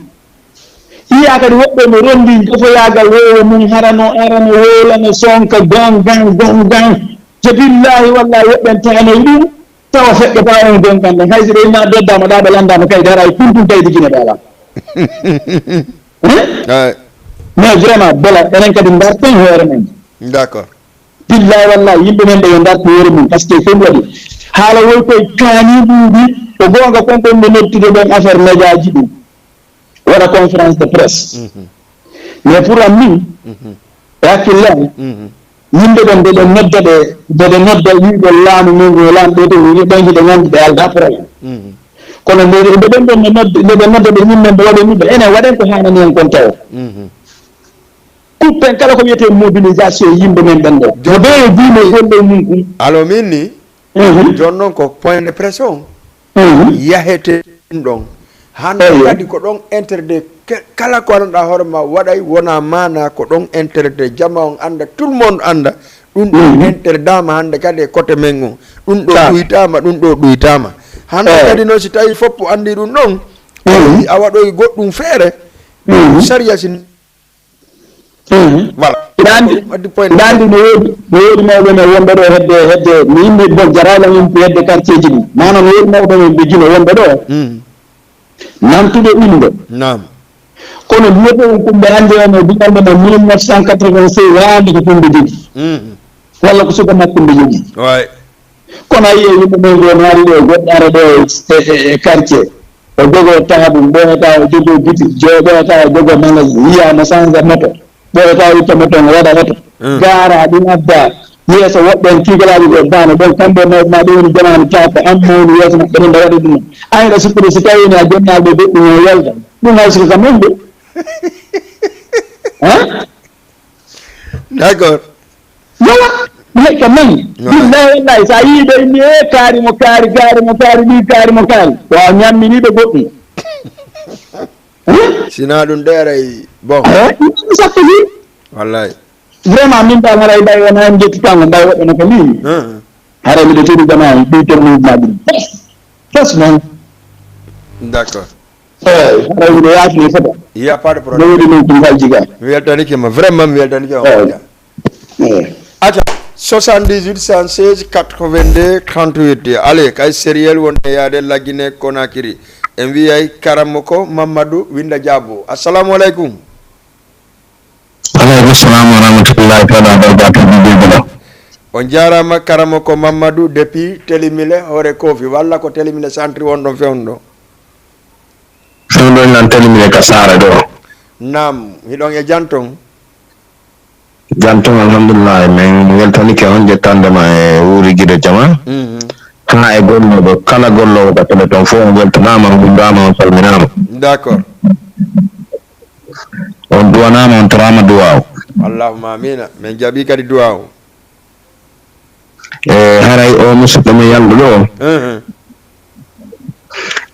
Yiya kadi woɓɓe no rondi gafoyaagal wowo mum harano arano wowlano sonka gan gan gan gan. Je billahi wallahi woɓɓen tanoy ɗum. Tawa feƴƴata on gonɗan ɗon hay si ɓe imma doddama ɗa ɓe landama kaydi hara e kuntum kaydi gine ɓe ala. Hein? Mais vraiment bela enen kadi darten hoore men. D'accord. Billahi wallahi yimɓe men ɓe yo dartu hoore mum par ce que ko ɗum waɗi haala woy koye kaani ɗuuɗi. Ko goonga kon kon ɓe nodtude ɗon affaire média ji ɗum waɗa conférence de presse. Mais pour am min e hakkille am yimɓe ɓen nde ɓe nodda ɓe nde ɓe nodda wiɓe laamu men ngo laamu ɓe to wiɓe ɓen hiɓe nganndi ɓe alda problème. Kono nde ɓe ɓen ɗon nde nodda ɓe yimmen ɓe waɗen ɗum ɓe enen waɗen ko hanani en kon tawo. Kuppen kala ko wiyete mobilisation yimɓe men ɓen ɗo no ɓe e diine golle mum ɗum. Alors min ni jooni noon ko point de pression. Yahete ɗum ɗon hannde kadi ko ɗon intérêt de kala ko annduɗa hoore ma waɗay wona mana ko ɗon intérêt de jama on annda tout le monde annda. Ɗum ɗo intérêt dama hannde kadi e côté men on ɗum ɗo ɗuytama ɗum ɗo ɗuytama. Hannde kadi noon si tawi foppo anndi ɗum ɗon a waɗoy goɗɗum feere. Sariya si Voilà. Nandi nandi no woodi no woodi mawɓe men wonɓe ɗo hedde hedde mi yimɓe bon jarala min ko hedde quartier ji ɗi manam no woodi mawɓe men ɓe jino wonɓe ɗo nantuɓe inde. Naam. Kono mbiyete on kumɓe ande on e duɗalɓe men mille neuf cent quatre-vingt-seize waande ko kumɓe jogii walla ko suka makko mbe jogii. Kono a yiyii yimɓe men ɗo naari ɗo goɗɗo ara ɗo e quartier o jogoo taabum ɓooyata o jogoo bitik joy ɓooyata o jogoo magasin yiya mo sansa moto ɓooyata o itta moto ngo waɗa hoto gaara ɗum adda yeeso woɓɓe en kiigalaaji ɓe baano ɗon kamɓe mawɓe ma ɗum woni jamaanu taako an mawni yeeso maɓɓe ɗum nde waɗa ɗum ayɗa sikkude si tawi woni a jonnaaɓe goɗɗum o yalta ɗum hay siko kam en ɗo. D'accord. Yawa mi heƴ kam nani billahi wallahi sa yii ɓe inni e kaari mo kaari gaari mo kaari ɗi kaari mo kaari wawa ñamminiɓe goɗɗum. Sina ɗum ɗeeray bon. Sappo ji. Wallahi. Vraiment min dal haray ɓay wona en jettitango ɓay woɓɓe no ko limi. Haray miɗo tiri jama en ɗi temmuji ma ɗum. Fes noon. D'accord. Eyi, haray miɗo yaafini fota. Il y a pas de problème. No woni ɗum ɗum halji ga. Mi weltanike ma vraiment mi weltanike ma. Eyi. Aca soixante-dix-huit cent seize quatre-vingt-deux trente-huit. Allez kay sériel wonde yaade laggine Conakry. En wiyay karamoko Mamadou Winda Diabo. Assalamu aleykum. Aleykum salam wa rahmatullahi taala wa barakatuh. On jarama karamoko Mamadou depuis Telimile hoore Kofi walla ko Telimile centre wonɗon fewndo. Fewndo nan Telimile ka Sara ɗo. Nam hiɗon e janton. Janton alhamdulillah min weltanike on jettandema e wuuri giɗo jama. Ha e golloɓe kala gollowo ka tele ton fof on weltanama on gundama on salminama. D'accord. On duwanama on torama duwaw. Allahumma amina min jaaɓi kadi duwaw. E haray o musidɗo men yalɗo ɗo o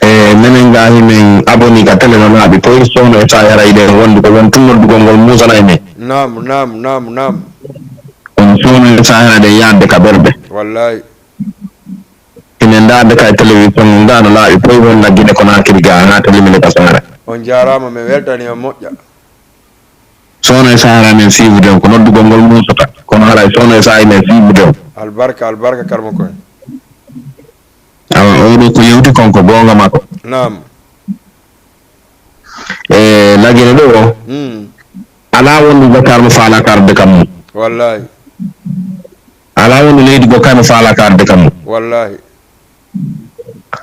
e menen ga himen aboni ka tele no laaɓi poy sowno e tawi haray ɗen wondi ko won tun noddugol ngol musana e men. Naam, naam, naam, naam. Kono soono e sahara ɗe yaadde ka ɓerɓe. Wallahi. Ine ndaarde ka e télévision, ndaa no laaɓi poy won laggine ko naakiri ga haa to limine ka sahara. On jaaraama, mi weltani on moƴƴa. Soono e sahara men siibude on, ko noddugol ngol muusata. Kono haray soono e sahara men siibude on. Albarka, albarka, karmo koy. Awa, oɗo ko yewti kon ko goonga makko. Naam. E lagine ɗo o, Hmm. alaa wonde Dakar mo faalaka arde kam mum. Wallahi. Alaa wonde leydi goo kay mo faalaka arde kam mum. Wallahi.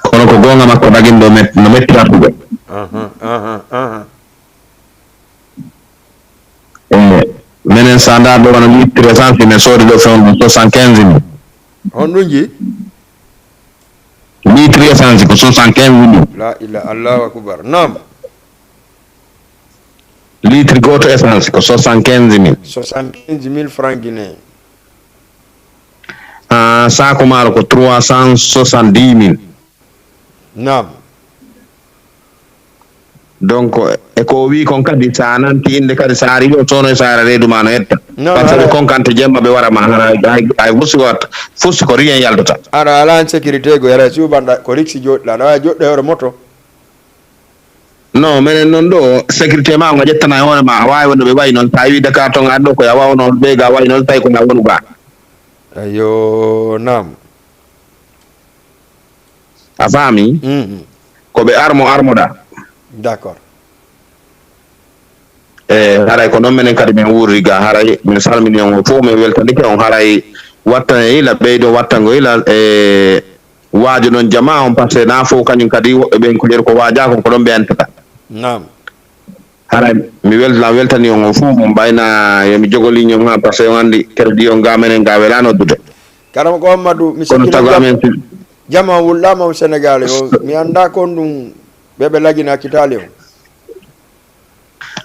Kono ko goonga makko, lagine ɗo met-, no metti artude. Aha, aha, aha. E, menen sa ndaar ɗo wano litre essence, men soodi ɗo fewndo soixante-quinze mille. Honɗum ji? Litre essence ko soixante-quinze mille. La ila, Allahu akbar. Naam. Litre gooto essence ko soixante-quinze mille. Soixante-quinze mille francs guinéens. Ah, saako maaro ko trois cent soixante-dix mille. Naam. Donc, e ko o wi kon kadi, sa nanti innde kadi, sa ari ɗo, soono e sahara reedu ma no etta. Non, Parce que non. Konkante jemma ɓe wara ma, hara ay, ay, ay fusi ko watta, fusi ko rien yaltata. Aɗa ala sécurité go yara suubanɗa ko riksi joɗɗa, aɗa wawi joɗɗo e hoore moto. Non, menen noon ɗo, sécurité ma o nga ƴettana e hoore ma, a wawi wonde ɓe wayi noon, sa wi Dakar to nga ɗo ko ya waw noon, ɓe ga wayi noon, tawi ko nga wonu ga. Ayo, naam. A faami? Mhm. Ko ɓe armo armoɗa. D'accord. E haray ko noon menen kadi min wuuri ga, haray min salmini on fof, min weltanike on, haray wattane ila, ɓeydo wattango ila, e waajo ɗon jama on, parce que na fof kañum kadi woɓɓe ɓen ko yeru ko waaja kon ko ɗon ɓe antata. Naam. Haray mi weltana, weltani on on fof, mum mbayna yo mi jogoli ñom ha, parce que on anndi crédit on ga menen ga wela noddude. Karama ko Amadou, mi Kono sikkino tago jam-, amen si- jama wullaama o Sénégal o, mi annda kon ɗum ɓe ɓe lagina kitali o.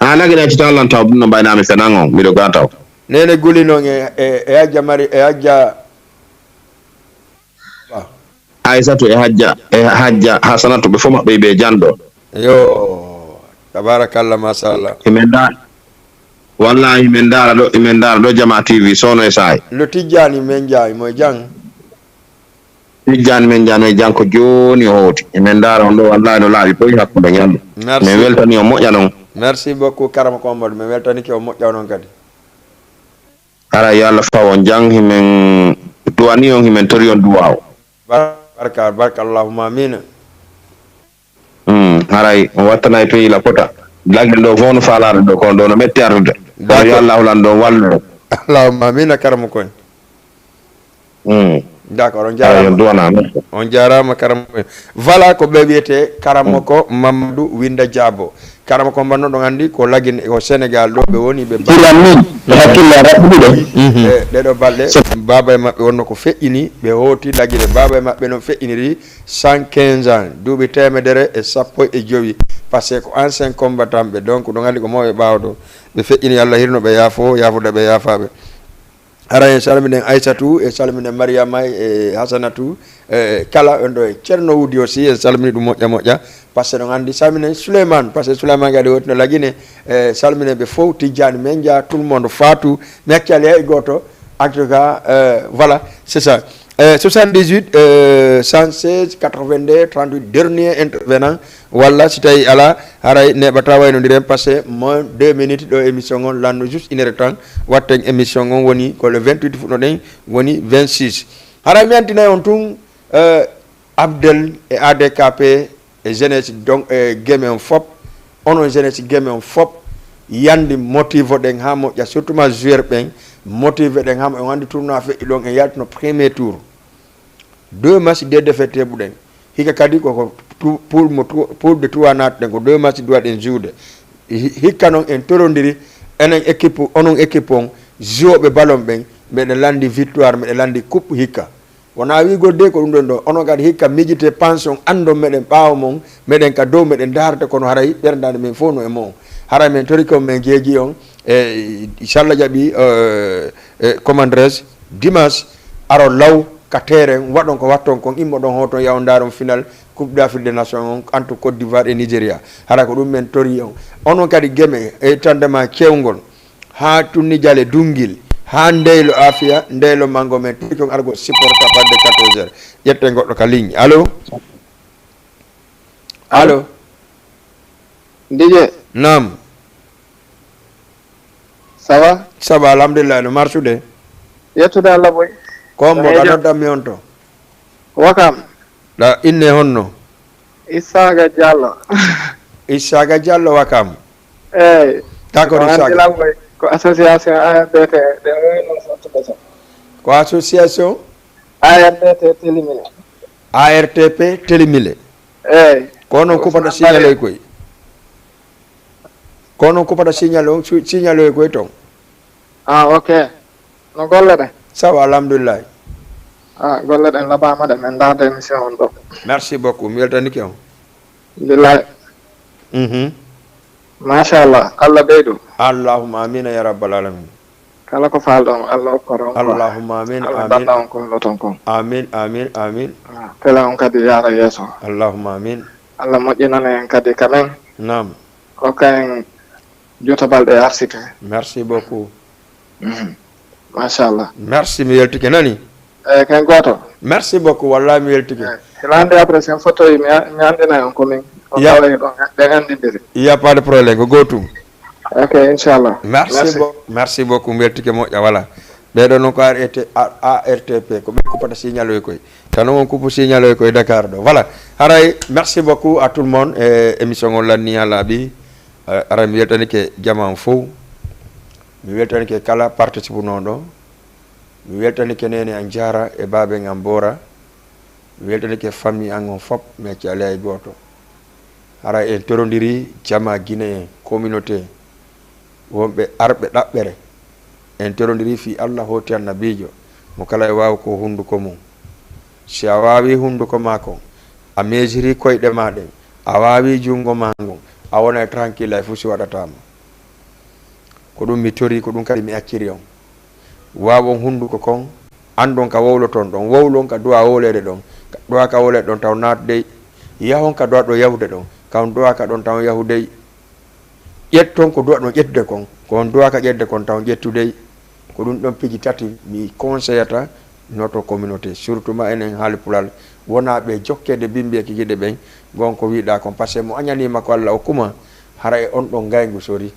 A lagina kitali lan taw, ɗum no mbayna mi fenan on, miɗo ga taw. Nene guli noon e, e, e hajja mari, e hajja. Ba. Aysatu e hajja, e hajja Hasanatu, ɓe fof maɓɓe ɓe janɗo. Yo, tabarakallah, machallah. Himen da, wallahi himen dara ɗo, himen dara ɗo Jama T V, Soono e Saay. Lo Tijjani men jaay mo jang. Tijjani men jano e jang ko jooni o hooti. Himen dara on ɗo, wallahi no laaɓi poyi hakkunde ñande. Merci. Min weltani on moƴƴa noon. Merci beaucoup, Karama ko Amadou. Mi weltanike o moƴƴa noon kadi. Hara yo Allah faw on jang, himen duwani on, himen tori on duwaw. Bar-, barka, barka, Allahumma amina. Hmm, haray on wattanay peyi la fota. Lagde ɗo fof no faalaade ɗo, kono ɗo no metti ardude. Kono yo D'accord. Allah lan ɗo wallu. Allahumma amina, Karama koy. Hmm. D'accord, on Haray on jaaraama. Duwana. Merci. On jaaraama, Karama koy. Voilà ko ɓe wiyete Karama ko Mamadou Winda Diabo. Karama ko mbanno ɗon anndi ko lagine ko Sénégal ɗo ɓe woni ɓe ba- Ɓuran min, e hakkille raɓɓuɗe. E ɗeɗo balɗe, baaba e maɓɓe wonno ko feƴƴini, ɓe hooti lagine. Baaba e maɓɓe noon feƴƴiniri cent quinze ans, duuɓi teemedere e sappo e jowi. Parce que ko ancien combattant ɓe, donc ɗon anndi ko mawɓe ɓaawo ɗo. Ɓe feƴƴini, Allah hirno ɓe, yaafo, yaafude ɓe, yaafaaɓe. Hara en salminen Aysatu, en salminen Mariama, e Hasanatu, e kala on ɗo e Ceerno Wudi aussi, en salmini ɗum moƴƴa moƴƴa. Parce que ɗon anndi salminen Souleymane, parce que Souleymane kadi wotino lagine, e salminen ɓe fof, Tijjani men ja, tout le monde, Fatou, mi accali hay gooto. En tout cas, euh, voilà, c'est ça. Euh, soixante-dix-huit, euh, cent seize, quatre-vingt-deux, trente-huit, dernier intervenant. Walla si tawi ala, haray neɓata waynodiren, parce que moins deux minutes ɗo émission on lanno juste une heure de temps. Watten émission on woni ko le vingt-huit fuɗɗoɗen, woni vingt-six. Haray mi antinay on tun, euh, Abdel e A D K P e jeunesse donc e Geme on fop, onon jeunesse Geme on fop, yandi motivo ɗen ha moƴƴa, surtout ma joueur ɓen, motive ɗen ha mo-, on andi tournoi feƴƴi ɗon, en yaltino premier tour. Deux matchs, deux défaites heɓuɗen. Hikka kadi koko tu-, pool mo tu-, pool de trois naatuɗen, ko deux matchs duwaɗen joude. Hi-, hikka noon en torodiri, enen équipe, onon équipe on, jouoɓe ballon ɓen, meɗen landi victoire, meɗen landi coupe hikka. Wona wiigol de ko ɗum ɗon ɗo, onon kadi hikka mijite pension, andon meɗen ɓaawo mon, meɗen ka dow, meɗen darata, kono haray ɓerdande men fof no e mon. Haray men tori ko men jeeji on, e, inchallah jaɓi, e, e, commandres, dimanche, aro law ka terrain, waɗon ko watton kon, immoɗon hoto yawon ndaron final Coupe d'Afrique des Nations on entre Côte d'Ivoire et Nigeria. Hara ko ɗum men tori on. Onon kadi Geme, e tandema kewngol. haa Tunni Jale, Dungil, haa Ndeylo Afia, Ndeylo Mango, men tigi on argo supporta fadde quatorze heures. Ƴetten goɗɗo ka ligne. Allo? Allo? Ndije. Naam. Ça va? Ça va, alhamdulillah, no marsude? Yettude Allah boy. Ko mbo ka noddan mi on to? Wakam. Ɗa inne honno? Issaga Diallo. Issaga Diallo Wakam. Eyyi. Ka ko Issaga? Ko association A R D T, ɗe wayno sattude so. Ko association? A R D T Télimile. A R T P Télimile. Eyyi. Ko onon kupata signal oy koy? Ko onon kupata signal on, su-, signal oy koy ton? Ah, ok. No golle ɗe? Ça va, alhamdulillah. Ah, golle ɗen labama ɗe, men ndaarde émission on ɗo. Merci beaucoup, mi weltanike on. Billahi. Mhm. Machallah, Allah ɓeydu. Allahumma amina ya rabbal alamin. Kala ko faalɗon, Allah okkor on quoi. Allahumma amin, Allah amin. Danda on ko heɓoton kon. Amin, amin, amin. Ah, télé on kadi yaara yeeso. Allahumma amin. Allah moƴƴinana en kadi ka men. Naam. Okka en juuta balɗe arsike. Merci beaucoup. Mhm. Machallah. Merci, mi weltike nani. Eh, ken gooto. Merci beaucoup, wallahi mi weltike. Eh, hilaande après sen photo yi mi a-, mi anndina on ko min. On Ya- tawa en ɗon, ɓen anndindiri. Il y a pas de problème, ko gootum. Ok, inchallah. Merci Merci. Beau-, merci beaucoup, mi weltike moƴƴa, voilà. Ɓeɗo noon ko A R T, A-, A R T P, ko ɓe kuppata signal oy koy. Tan on kuppu signal oy koy Dakar ɗo. Voilà. Haray, merci beaucoup à tout le monde. E émission on lanni ha laaɓi. Eh, haray mi weltanike jama on fow. Mi weltanike kala participant ɗo. Mi weltanike nene an Jara e baaben an Bora. Mi weltanike famille an on fop, mi acci alay hay gooto. Hara en torondiri jama Guinée en, communauté, wonɓe arɓe ɗaɓɓere. En torondiri fii Allah hooti annabiijo, mo kala e waaw ko hunnduko mum. Si a waawi hunnduko maa kon, a meesiri koyɗe maa ɗen, a waawi junngo maa ngun, a wonay tranquille, hay fuu si waɗataa ma. Ko ɗum mi tori, ko ɗum kadi mi acciri on. Waawon hunnduko kon, anndon ka wowloton ɗon, wowlon ka duwa wowleede ɗon, ka duwa ka wowleede ɗon taw naatdey, yahon ka duwa ɗo yahude ɗon, ka on duwa ka ɗon taw yahude. Ƴetton ko duwa ɗon ƴettude kon, ko on duwa ka ƴettude kon taw ƴettudey. Ko ɗum ɗon piiji tati mi conseillata notre communauté, surtout ma enen haali pulal, wonaa ɓe jokkeede bimbiye kikiɗe ɓen, gon ko wiɗa kon, parce que mo añaniima ko Allah okkuma, hara e on ɗon ngayngu sori.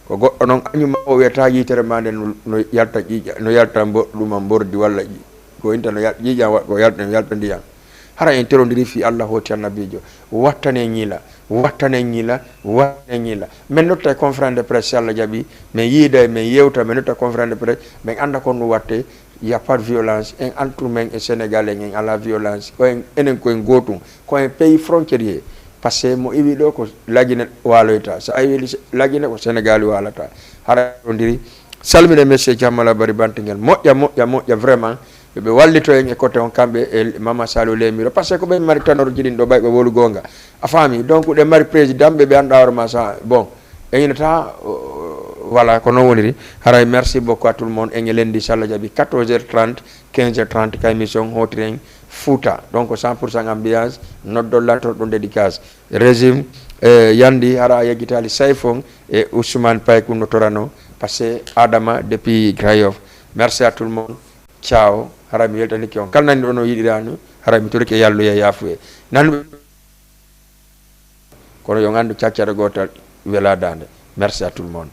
Ko goɗɗo noon añu ma o wiyata yitere ma nden no, no yalta ƴiiƴa, no yalta mbo-, ɗuma mbordi walla ƴi-, ko inta no yal-, ƴiiƴam wa-, ko yalta, no yalta ndiyam. Hara en terondiri fii Allah hooti annabiijo. Wattane ñiila, wattane ñiila, wattane ñiila. Men notta e conférence de presse si Allah jaɓi, men yiida e men yewta, men notta conférence de presse, men annda kon no watte, y a pas de violence. En entre men e Sénégal en, en ala violence. Ko en, enen ko en gootum, ko en pays frontière. Parce que mo iwi ɗo ko Lagine waaloyta. So a iwi Lagine ko Sénégal waalata. Hara terondiri. Salmine monsieur Jammala Bari Bantangel. Moƴƴa, moƴƴa, moƴƴa vraiment. Yo ɓe wallito en e côté on kamɓe e Mama Salou Lemiro. Parce que ko ɓe mari tanor jiɗin ɗo ɓay ɓe wolu gonga. A faami? Donc ɗe mari président ɓe, ɓe annda hoore ma sa, bon. E inata, euh, voilà, ko noon woniri. Haray merci beaucoup à tout le monde. En e lendi, so Allah jaɓi, quatorze heures trente, quinze heures trente, ka émission Hotiren Fouta. Donc cent pour cent ambiance, noddol lantorɗo dédicace. Régime, eh, yandi, hara a yeggitali Sayfon e Ousmane Paye kun no torano, parce que Adama depuis Grand Yoff. Merci à tout le monde. Ciao. Hara mi weltanike on. Kala nani ɗo no yiɗirani, hara mi torike yalluye e yafuye. Nan kono yo ngandu caccara gotal wela dande. Merci à tout le monde.